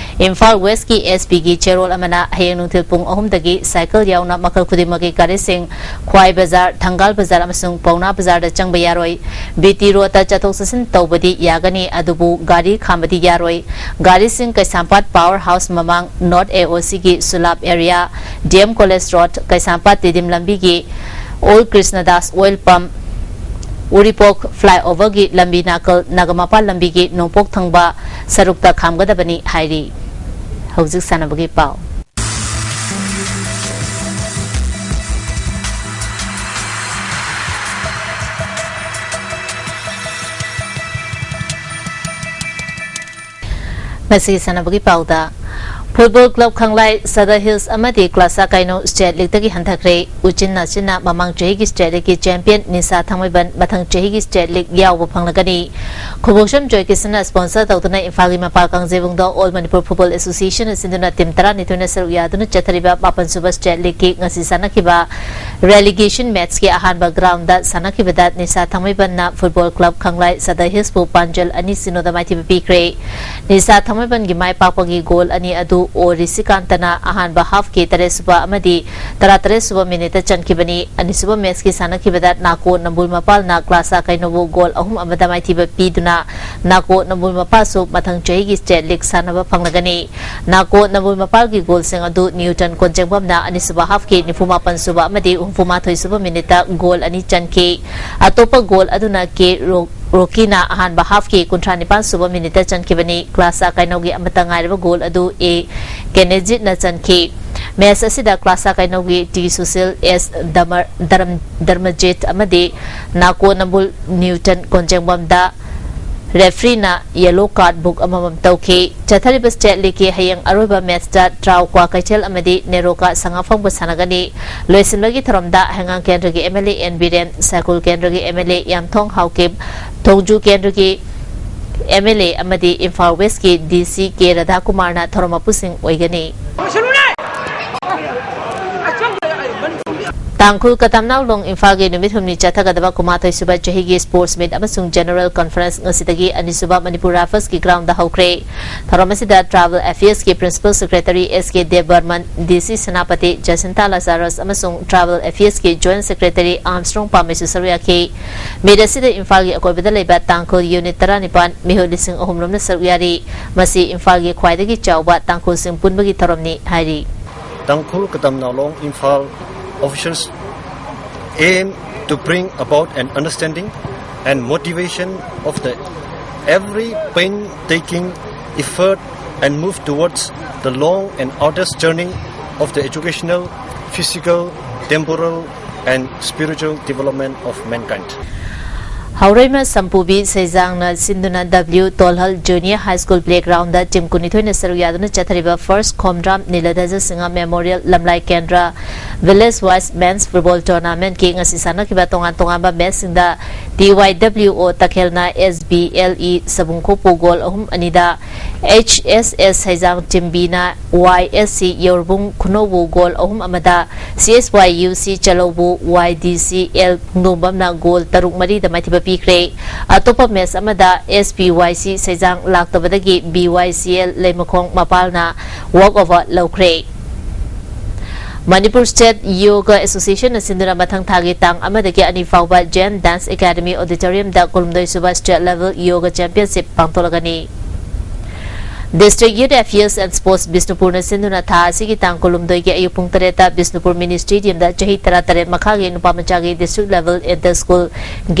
ꯏꯝꯐꯥꯜ Westꯀꯤ SPꯒꯤ ꯆꯦꯔꯣꯜ ꯑꯃꯅ ꯍꯌꯦꯡ ꯅꯨꯡꯊꯤꯜ ꯄꯨꯡ ꯑꯍꯨꯝꯗꯒꯤ cycle ꯌꯥꯎꯅ ꯃꯈꯜ ꯈꯨꯗꯤꯡꯃꯛꯀꯤ ꯒꯥꯔꯤꯁꯤꯡ ꯈ꯭ꯋꯥꯏ ꯕꯖꯥꯔ, ꯊꯪꯒꯥꯜ ꯕꯖꯥꯔ ꯑꯃꯁꯨꯡ ꯄꯥꯎꯅꯥ ꯕꯖꯥꯔꯗ ꯆꯪꯕ ꯌꯥꯔꯣꯏ꯫ BT roadꯇ ꯆꯠꯊꯣꯛ ꯆꯠꯁꯤꯟ ꯇꯧꯕꯗꯤ ꯌꯥꯒꯅꯤ, ꯑꯗꯨꯕꯨ ꯒꯥꯔꯤ ꯈꯥꯝꯕꯗꯤ ꯌꯥꯔꯣꯏ꯫ ꯒꯥꯔꯤꯁꯤꯡ ꯀꯩꯁꯥꯝꯄꯥꯠ power house ꯃꯃꯥꯡ, North AOCꯒꯤ ꯁꯨꯂꯥꯞ area, DM College Road, ꯀꯩꯁꯥꯝꯄꯥꯠ ꯇꯤꯗꯤꯝ ꯂꯝꯕꯤꯒꯤ Old Krishnadas Oil Pump, ꯎꯔꯤꯄꯣꯛ flyoverꯒꯤ ꯂꯝꯕꯤ ꯅꯥꯀꯜ, ꯅꯥꯒꯥꯃꯄꯥꯜ ꯂꯝꯕꯤꯒꯤ ꯅꯣꯡꯄꯣꯛ ꯊꯪꯕ ꯁꯔꯨꯛꯇ ꯈꯥꯝꯒꯗꯕꯅꯤ ꯍꯥꯏꯔꯤ꯫ ꯍꯧꯖꯤꯛ ꯁꯥꯟꯅꯕꯒꯤ ꯄꯥꯎ꯫ ꯉꯁꯤ ꯁꯥꯟꯅꯕꯒꯤ ꯄꯥꯎꯗ, Football Club ꯈꯪꯂꯥꯏ, Sadar Hills ꯑꯃꯗꯤ ꯀ꯭ꯂꯥꯁꯥ ꯀꯥꯏꯅꯣ State Leagueꯇꯒꯤ ꯍꯟꯊꯈ꯭ꯔꯦ꯫ ꯎꯆꯤꯟ ꯅꯥꯆꯤꯟꯅ ꯃꯃꯥꯡ ꯆꯍꯤꯒꯤ State Leagueꯀꯤ champion ꯅꯤꯁꯥ ꯊꯥꯡꯃꯩꯕꯟ ꯃꯊꯪ ꯆꯍꯤꯒꯤ State League ꯌꯥꯎꯕ ꯐꯪꯂꯒꯅꯤ꯫ ꯈꯨꯕꯣꯛꯁꯝ ꯖꯣꯏꯀꯤꯁꯟꯅ sponsor ꯇꯧꯗꯨꯅ ꯏꯝꯐꯥꯜꯒꯤ ꯃꯄꯥ ꯀꯥꯡꯖꯩꯕꯨꯡꯗ All Manipur Football Associationꯅ ꯁꯤꯟꯗꯨꯅ team ꯇꯔꯥꯅꯤꯊꯣꯏꯅ ꯁꯔꯨꯛ ꯌꯥꯗꯨꯅ ꯆꯠꯊꯔꯤꯕ ꯃꯥꯄꯟ ꯁꯨꯕ State Leagueꯀꯤ ꯉꯁꯤ ꯁꯥꯟꯅꯈꯤꯕ Relegation matchꯀꯤ ꯑꯍꯥꯟꯕ groundꯗ ꯁꯥꯟꯅꯈꯤꯕꯗ ꯅꯤꯁꯥ ꯊꯥꯡꯃꯩꯕꯟꯅ Football Club ꯈꯪꯂꯥꯏ Sadar Hillsꯄꯨ ꯄꯥꯟꯖꯜ ꯑꯅꯤ ꯁꯤꯅꯣꯗ ꯃꯥꯏꯊꯤꯕ ꯄꯤꯈ꯭ꯔꯦ꯫ ꯅꯤꯁꯥ ꯊꯥꯡꯃꯩꯕꯟꯒꯤ ꯃꯥꯏ ꯄꯥꯛꯄꯒꯤ goal ꯑꯅꯤ ꯑꯗꯨ ꯑꯣ ꯔꯤꯁꯤꯀꯥꯟꯇꯅ ꯑꯍꯥꯟꯕ halfꯀꯤ ꯇꯔꯦꯠ ꯁꯨꯕ ꯑꯃꯗꯤ ꯇꯔꯥꯇꯔꯦꯠ ꯁꯨꯕ minuteꯇ ꯆꯟꯈꯤꯕꯅꯤ꯫ ꯑꯅꯤꯁꯨꯕ matchꯀꯤ ꯁꯥꯟꯅꯈꯤꯕꯗ ꯅꯥꯀꯣ ꯅꯝꯕꯨꯜ ꯃꯄꯥꯜꯅ ꯀ꯭ꯂꯥꯁꯥ ꯀꯩꯅꯧꯕꯨ goal ꯑꯍꯨꯝ ꯑꯃꯗ ꯃꯥꯏꯊꯤꯕ ꯄꯤꯗꯨꯅ ꯅꯥꯀꯣ ꯅꯝꯕꯨꯜ ꯃꯄꯥꯜꯁꯨ ꯃꯊꯪ ꯆꯍꯤꯒꯤ State League ꯁꯥꯟꯅꯕ ꯐꯪꯂꯒꯅꯤ꯫ ꯅꯥꯀꯣ ꯅꯝꯕꯨꯜ ꯃꯄꯥꯜꯒꯤ goalꯁꯤꯡ ꯑꯗꯨ ꯅ꯭ꯌꯨꯇꯟ ꯀꯣꯟꯖꯦꯡꯕꯝꯅ ꯑꯅꯤꯁꯨꯕ halfꯀꯤ ꯅꯤꯐꯨ ꯃꯥꯄꯟ ꯁꯨꯕ ꯑꯃꯗꯤ ꯍꯨꯝꯐꯨ ꯃꯥꯊꯣꯏ ꯁꯨꯕ minuteꯇ goal ꯑꯅꯤ ꯆꯟꯈꯤ꯫ ꯑꯇꯣꯞꯄ goal ꯑꯗꯨꯅ ꯀꯦ ꯔꯣ-, ꯔꯣꯀꯤꯅ ꯑꯍꯥꯟꯕ halfꯀꯤ ꯀꯨꯟꯊ꯭ꯔꯥ ꯅꯤꯄꯥꯟ ꯁꯨꯕ minuteꯇ ꯆꯟꯈꯤꯕꯅꯤ꯫ ꯀ꯭ꯂꯥꯁꯥ ꯀꯩꯅꯧꯒꯤ ꯑꯃꯠꯇ ꯉꯥꯏꯔꯕ goal ꯑꯗꯨ ꯑꯦ ꯀꯦꯅꯦꯖꯤꯠꯅ ꯆꯟꯈꯤ꯫ Match ꯑꯁꯤꯗ ꯀ꯭ꯂꯥꯁꯥ ꯀꯩꯅꯧꯒꯤ ꯇꯤ ꯁꯨꯁꯤꯜ, ꯑꯦꯁ ꯗꯃꯔ-, ꯗꯔꯝ-, ꯗꯔꯃꯖꯤꯠ ꯑꯃꯗꯤ ꯅꯥꯀꯣ ꯅꯝꯕꯨꯜ ꯅ꯭ꯌꯨꯇꯟ ꯀꯣꯟꯖꯦꯡꯕꯝꯗ refereeꯅ yellow card book ꯑꯃꯃꯝ ꯇꯧꯈꯤ꯫ ꯆꯠꯊꯔꯤꯕ State Leagueꯀꯤ ꯍꯌꯦꯡ ꯑꯔꯣꯏꯕ matchꯇ ꯇ꯭ꯔꯥꯎ ꯀ꯭ꯋꯥꯀꯩꯊꯦꯜ ꯑꯃꯗꯤ ꯅꯦꯔꯣꯀꯥ ꯁꯉꯥꯐꯪꯕ ꯁꯥꯟꯅꯒꯅꯤ꯫ ꯂꯣꯏꯁꯤꯟꯕꯒꯤ ꯊꯧꯔꯝꯗ ꯍꯩꯉꯥꯡ ꯀꯦꯟꯗ꯭ꯔꯒꯤ MLA ꯑꯦꯟ ꯕꯤꯔꯦꯟ, ꯁꯥꯏꯀꯨꯜ ꯀꯦꯟꯗ꯭ꯔꯒꯤ MLA ꯌꯥꯝꯊꯣꯡ ꯍꯥꯎꯀꯤꯞ, ꯊꯣꯡꯖꯨ ꯀꯦꯟꯗ꯭ꯔꯒꯤ MLA ꯑꯃꯗꯤ ꯏꯝꯐꯥꯜ Westꯀꯤ DC ꯀꯦ ꯔꯥꯙꯥꯀꯨꯃꯥꯔꯅ ꯊꯧꯔꯝ ꯃꯄꯨꯁꯤꯡ ꯑꯣꯏꯒꯅꯤ꯫ ꯇꯥꯡꯈꯨꯜ ꯀꯇꯝꯅꯥꯎ ꯂꯣꯡ ꯏꯝꯐꯥꯜꯒꯤ ꯅꯨꯃꯤꯠ ꯍꯨꯝꯅꯤ ꯆꯠꯊꯒꯗꯕ ꯀꯨꯟꯃꯥꯊꯣꯏ ꯁꯨꯕ ꯆꯍꯤꯒꯤ Sports Meet ꯑꯃꯁꯨꯡ General Conference ꯉꯁꯤꯗꯒꯤ ꯑꯅꯤꯁꯨꯕ ꯃꯅꯤꯄꯨꯔ ꯔꯥꯏꯐꯜꯁꯀꯤ groundꯗ ꯍꯧꯈ꯭ꯔꯦ꯫ ꯊꯧꯔꯝ ꯑꯁꯤꯗ Tribal Affairsꯀꯤ Principal Secretary S K ꯗꯦꯕꯕꯔꯃꯟ, DC Senapati ꯖꯁꯟꯇꯥ ꯂꯥꯖꯥꯔꯁ ꯑꯃꯁꯨꯡ Tribal Affairsꯀꯤ Joint Secretary Armstrong ꯄꯥꯝꯃꯩꯁꯨ ꯁꯔꯨꯛ ꯌꯥꯈꯤ꯫ Meet ꯑꯁꯤꯗ ꯏꯝꯐꯥꯜꯒꯤ ꯑꯀꯣꯏꯕꯗ ꯂꯩꯕ ꯇꯥꯡꯈꯨꯜ unit ꯇꯔꯥꯅꯤꯄꯥꯟ, ꯃꯤꯍꯨꯠ ꯂꯤꯁꯤꯡ ꯑꯍꯨꯝ ꯔꯣꯝꯅ ꯁꯔꯨꯛ ꯌꯥꯔꯤ꯫ ꯃꯁꯤ ꯏꯝꯐꯥꯜꯒꯤ ꯈ꯭ꯋꯥꯏꯗꯒꯤ ꯆꯥꯎꯕ ꯇꯥꯡꯈꯨꯜꯁꯤꯡ ꯄꯨꯟꯕꯒꯤ ꯊꯧꯔꯝꯅꯤ ꯍꯥꯏꯔꯤ꯫ Tangkhul Katamnalong Imphal officials aim to bring about an understanding and motivation of the every painstaking effort and move towards the long and arduous journey of the educational, physical, temporal, and spiritual development of mankind. ꯍꯧꯔꯩꯃ ꯁꯝꯄꯨꯕꯤ ꯁꯩꯖꯥꯡꯅ ꯁꯤꯟꯗꯨꯅ W ꯇꯣꯜꯍꯜ Junior High School playgroundꯗ team ꯀꯨꯟꯅꯤꯊꯣꯏꯅ ꯁꯔꯨꯛ ꯌꯥꯗꯨꯅ ꯆꯠꯊꯔꯤꯕ First ꯈꯣꯝꯗ꯭ꯔꯥꯝ ꯅꯤꯂꯙꯖ ꯁꯤꯡꯍ Memorial ꯂꯝꯂꯥꯏ ꯀꯦꯟꯗ꯭ꯔ Village Wise Men's Football Tournamentꯀꯤ ꯉꯁꯤ ꯁꯥꯟꯅꯈꯤꯕ ꯇꯣꯉꯥꯟ ꯇꯣꯉꯥꯟꯕ matchꯁꯤꯡꯗ T Y W O ꯇꯈꯦꯜꯅ S B P L E ꯁꯕꯨꯡꯈꯣꯛꯄꯨ ꯒꯣꯜ ꯑꯍꯨꯝ ꯑꯅꯤꯗ, ꯑꯩꯆ ꯑꯦꯁ ꯑꯦꯁ ꯁꯩꯖꯥꯡ ꯆꯤꯝꯕꯤꯅ ꯋꯥꯏ ꯑꯦꯁ ꯁꯤ ꯌꯧꯔꯕꯨꯡ ꯈꯨꯅꯧꯕꯨ ꯒꯣꯜ ꯑꯍꯨꯝ ꯑꯃꯗ, ꯁꯤ ꯑꯦꯁ ꯋꯥꯏ ꯌꯨ ꯁꯤ ꯆꯂꯧꯕꯨ ꯋꯥꯏ ꯗꯤ ꯁꯤ ꯑꯦꯜ ꯄꯨꯡꯗꯣꯡꯕꯝꯅ ꯒꯣꯜ ꯇꯔꯨꯛ ꯃꯔꯤꯗ ꯃꯥꯏꯊꯤꯕ ꯄꯤꯈ꯭ꯔꯦ꯫ ꯑꯇꯣꯞꯄ ꯃꯦꯆ ꯑꯃꯗ ꯑꯦꯁ ꯄꯤ ꯋꯥꯏ ꯁꯤ ꯁꯩꯖꯥꯡ ꯂꯥꯛꯇꯕꯗꯒꯤ ꯕꯤ ꯋꯥꯏ ꯁꯤ ꯑꯦꯜ ꯂꯩꯃꯈꯣꯡ ꯃꯄꯥꯜꯅ ꯋꯥꯛ ꯑꯣꯚꯔ ꯂꯧꯈ꯭ꯔꯦ꯫ ꯃꯅꯤꯄꯨꯔ ꯁ꯭ꯇꯦꯠ ꯌꯣꯒ ꯑꯦꯁꯣꯁꯤꯌꯦꯁꯟꯅ ꯁꯤꯟꯗꯨꯅ ꯃꯊꯪ ꯊꯥꯒꯤ ꯇꯥꯡ ꯑꯃꯗꯒꯤ ꯑꯅꯤ ꯐꯥꯎꯕ ꯖꯦꯟ ꯗꯥꯟꯁ ꯑꯦꯀꯥꯗꯃꯤ ꯑꯣꯗꯤꯇꯣꯔꯤꯌꯝꯗ ꯀꯨꯟꯍꯨꯝꯗꯣꯏ ꯁꯨꯕ ꯁ꯭ꯇꯦꯠ ꯂꯦꯚꯦꯜ ꯌꯣꯒ ꯆꯦꯝꯄꯤꯌꯟꯁꯤꯞ ꯄꯥꯡꯊꯣꯛꯂꯒꯅꯤ꯫ District Youth Affairs and Sports ꯕꯤꯁꯅꯨꯄꯨꯔꯅ ꯁꯤꯟꯗꯨꯅ ꯊꯥ ꯑꯁꯤꯒꯤ ꯇꯥꯡ ꯀꯨꯟꯍꯨꯝꯗꯣꯏꯒꯤ ꯑꯌꯨꯛ ꯄꯨꯡ ꯇꯔꯦꯠꯇ ꯕꯤꯁꯅꯨꯄꯨꯔ ꯃꯤꯅꯤ ꯁ꯭ꯇꯦꯗꯤꯌꯝꯗ ꯆꯍꯤ ꯇꯔꯥꯇꯔꯦꯠ ꯃꯈꯥꯒꯤ ꯅꯨꯄꯥ ꯃꯆꯥꯒꯤ District Level Inter School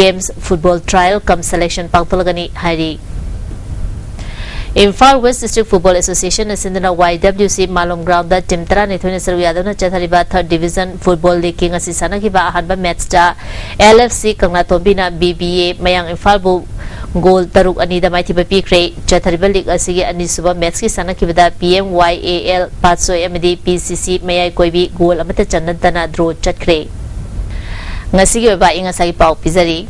Games Football Trial cum Selection ꯄꯥꯡꯊꯣꯛꯂꯒꯅꯤ ꯍꯥꯏꯔꯤ꯫ ꯏꯝꯐꯥꯜ ꯋꯦꯁ ꯗꯤꯁꯇ꯭ꯔꯤꯛ ꯐꯨꯠꯕꯣꯜ ꯑꯦꯁꯣꯁꯤꯌꯦꯁꯟꯅ ꯁꯤꯟꯗꯨꯅ ꯋꯥꯏ ꯗꯕ꯭ꯂꯤꯎ ꯁꯤ ꯃꯥꯂꯣꯝ ꯒ꯭ꯔꯥꯎꯟꯗ ꯇꯤꯝ ꯇꯔꯥꯅꯤꯊꯣꯏꯅ ꯁꯔꯨꯛ ꯌꯥꯗꯨꯅ ꯆꯠꯊꯔꯤꯕ ꯊꯥꯔꯠ ꯗꯤꯕꯤꯖꯟ ꯐꯨꯠꯕꯣꯜ ꯂꯤꯒꯀꯤ ꯉꯁꯤ ꯁꯥꯟꯅꯈꯤꯕ ꯑꯍꯥꯟꯕ ꯃꯦꯠꯁꯇ L F C ꯀꯪꯂꯥꯇꯣꯝꯕꯤꯅ B B A ꯃꯌꯥꯡ ꯏꯝꯐꯥꯜꯕꯨ ꯒꯣꯜ ꯇꯔꯨꯛ ꯑꯅꯤꯗ ꯃꯥꯏꯊꯤꯕ ꯄꯤꯈ꯭ꯔꯦ꯫ ꯆꯠꯊꯔꯤꯕ ꯂꯤꯒ ꯑꯁꯤꯒꯤ ꯑꯅꯤꯁꯨꯕ ꯃꯦꯠꯁꯀꯤ ꯁꯥꯟꯅꯈꯤꯕꯗ P M Y A L ꯄꯥꯠꯁꯣꯏ ꯑꯃꯗꯤ ꯄꯤ ꯁꯤ ꯁꯤ ꯃꯌꯥꯏ ꯀꯣꯏꯕꯤ ꯒꯣꯜ ꯑꯃꯠꯇ ꯆꯟꯅꯗꯅ ꯗ꯭ꯔꯣ ꯆꯠꯈ꯭ꯔꯦ꯫ ꯉꯁꯤꯒꯤ ꯑꯣꯏꯕ ꯑꯏꯪ ꯑꯁꯥꯒꯤ ꯄꯥꯎ ꯄꯤꯖꯔꯤ꯫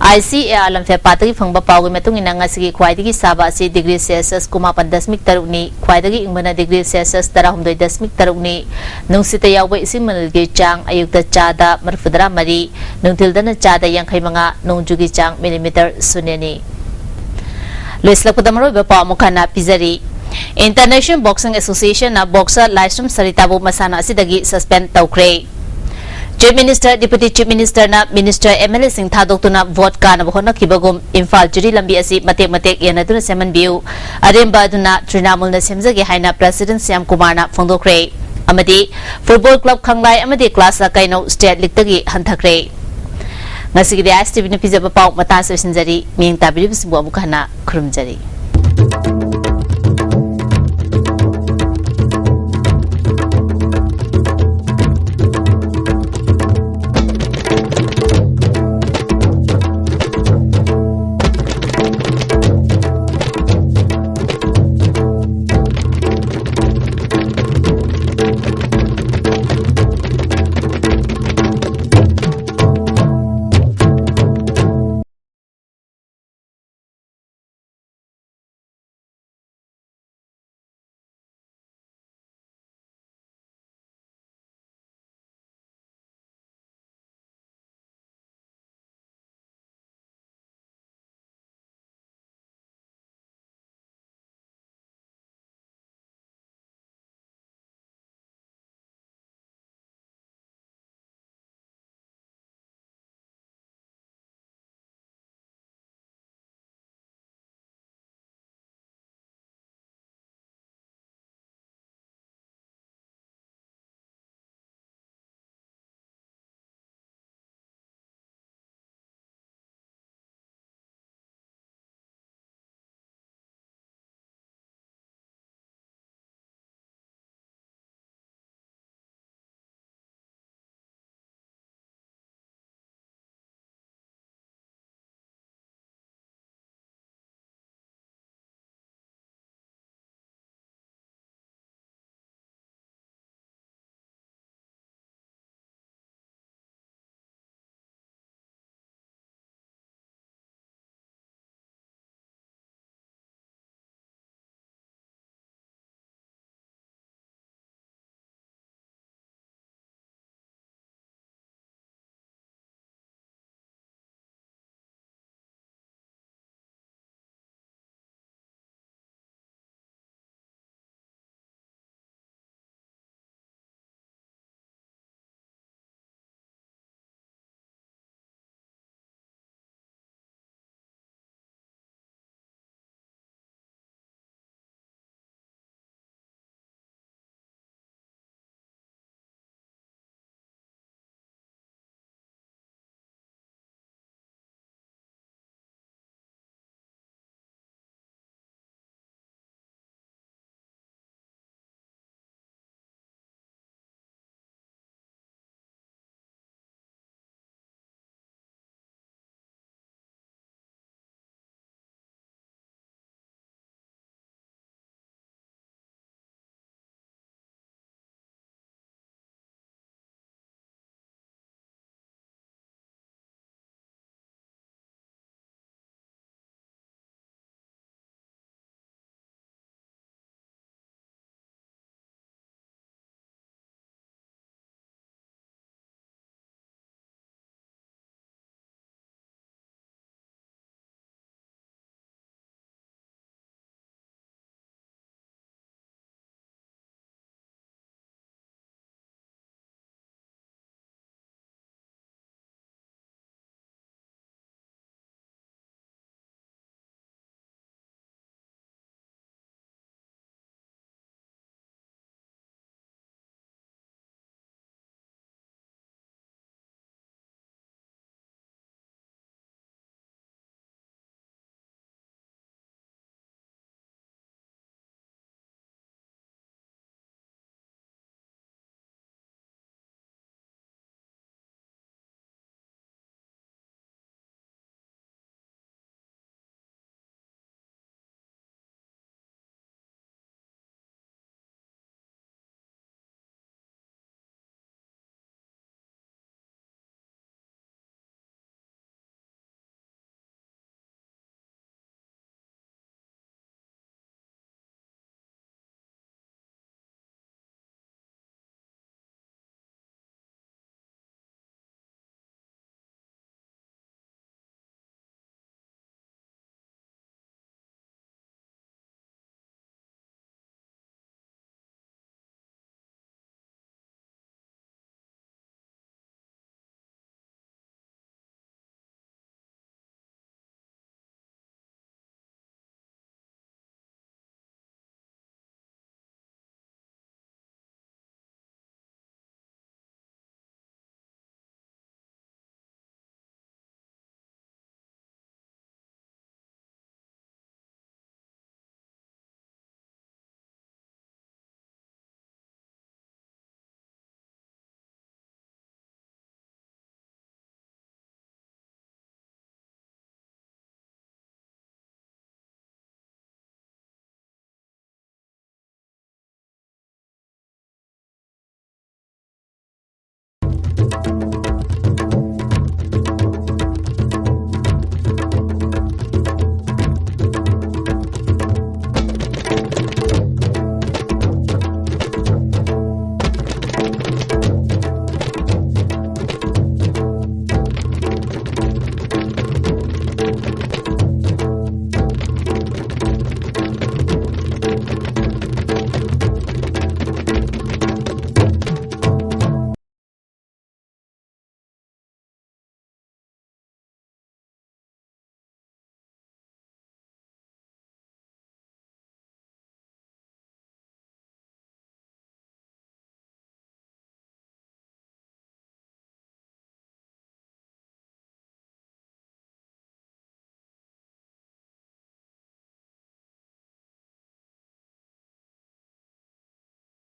ꯑꯥꯏ ꯁꯤ ꯑꯦ ꯑꯥꯔ ꯂꯝꯐꯦꯜ ꯄꯥꯠꯇꯒꯤ ꯐꯪꯕ ꯄꯥꯎꯒꯤ ꯃꯇꯨꯡ ꯏꯟꯅ ꯉꯁꯤꯒꯤ ꯈ꯭ꯋꯥꯏꯗꯒꯤ ꯁꯥꯕ ꯑꯁꯤ ꯗꯤꯒ꯭ꯔꯤ ꯁꯦꯜꯁꯤꯌꯁ ꯀꯨꯟꯃꯥꯄꯟ ꯗꯁꯃꯤꯛ ꯇꯔꯨꯛꯅꯤ, ꯈ꯭ꯋꯥꯏꯗꯒꯤ ꯏꯪꯕꯅ ꯗꯤꯒ꯭ꯔꯤ ꯁꯦꯜꯁꯤꯌꯁ ꯇꯔꯥꯍꯨꯝꯗꯣꯏ ꯗꯁꯃꯤꯛ ꯇꯔꯨꯛꯅꯤ꯫ ꯅꯨꯡꯁꯤꯠꯇ ꯌꯥꯎꯕ ꯏꯁꯤꯡ ꯃꯅꯤꯜꯒꯤ ꯆꯥꯡ ꯑꯌꯨꯛꯇ ꯆꯥꯗ ꯃꯔꯤꯐꯨꯇꯔꯥ ꯃꯔꯤ, ꯅꯨꯡꯊꯤꯜꯗꯅ ꯆꯥꯗ ꯌꯥꯡꯈꯩ ꯃꯉꯥ, ꯅꯣꯡꯖꯨꯒꯤ ꯆꯥꯡ ꯃꯤꯂꯤꯃꯤꯇꯔ ꯁꯨꯟꯌꯅꯤ꯫ ꯂꯣꯏꯁꯤꯜꯂꯛꯄꯗ ꯃꯔꯨꯑꯣꯏꯕ ꯄꯥꯎ ꯑꯃꯨꯛ ꯍꯟꯅ ꯄꯤꯖꯔꯤ꯫ International Boxing Association ꯅ boxer ꯂꯥꯏꯁ꯭ꯔꯝ ꯁꯔꯤꯇꯥꯕꯨ ꯃꯁꯥꯟꯅ ꯑꯁꯤꯗꯒꯤ suspend ꯇꯧꯈ꯭ꯔꯦ꯫ Chief Minister, Deputy Chief Minister ꯅ minister, M L A ꯁꯤꯡ ꯊꯥꯗꯣꯛꯇꯨꯅ vote ꯀꯥꯅꯕ ꯍꯣꯠꯅꯈꯤꯕꯒꯨꯝ ꯏꯝꯐꯥꯜ ꯖꯤꯔꯤ ꯂꯝꯕꯤ ꯑꯁꯤ ꯃꯇꯦꯛ ꯃꯇꯦꯛ ꯌꯦꯟꯅꯗꯨꯅ ꯁꯦꯝꯍꯟꯕꯤꯌꯨ, ꯑꯔꯦꯝꯕ ꯑꯗꯨꯅ ꯇ꯭ꯔꯤꯅꯥꯃꯨꯜꯅ ꯁꯦꯝꯖꯒꯦ ꯍꯥꯏꯅ President ꯁ꯭ꯌꯥꯝ ꯀꯨꯃꯥꯔꯅ ꯐꯣꯡꯗꯣꯛꯈ꯭ꯔꯦ꯫ ꯑꯃꯗꯤ football club ꯈꯪꯂꯥꯏ ꯑꯃꯗꯤ ꯀ꯭ꯂꯥꯁ ꯀꯩꯅꯧ state league ꯇꯒꯤ ꯍꯟꯊꯈ꯭ꯔꯦ꯫ ꯉꯁꯤꯒꯤꯗꯤ ꯑꯥꯏ ꯑꯦꯁ ꯇꯤ ꯚꯤ ꯅ ꯄꯤꯖꯕ ꯄꯥꯎ ꯃꯇꯥꯡ ꯑꯁꯤꯗ ꯂꯣꯏꯁꯤꯟꯖꯔꯤ꯫ ꯃꯤꯠꯌꯦꯡ ꯇꯥꯕꯤꯔꯤꯕꯁꯤꯡꯕꯨ ꯑꯃꯨꯛ ꯍꯟꯅ ꯈꯨꯔꯨꯝꯖꯔꯤ꯫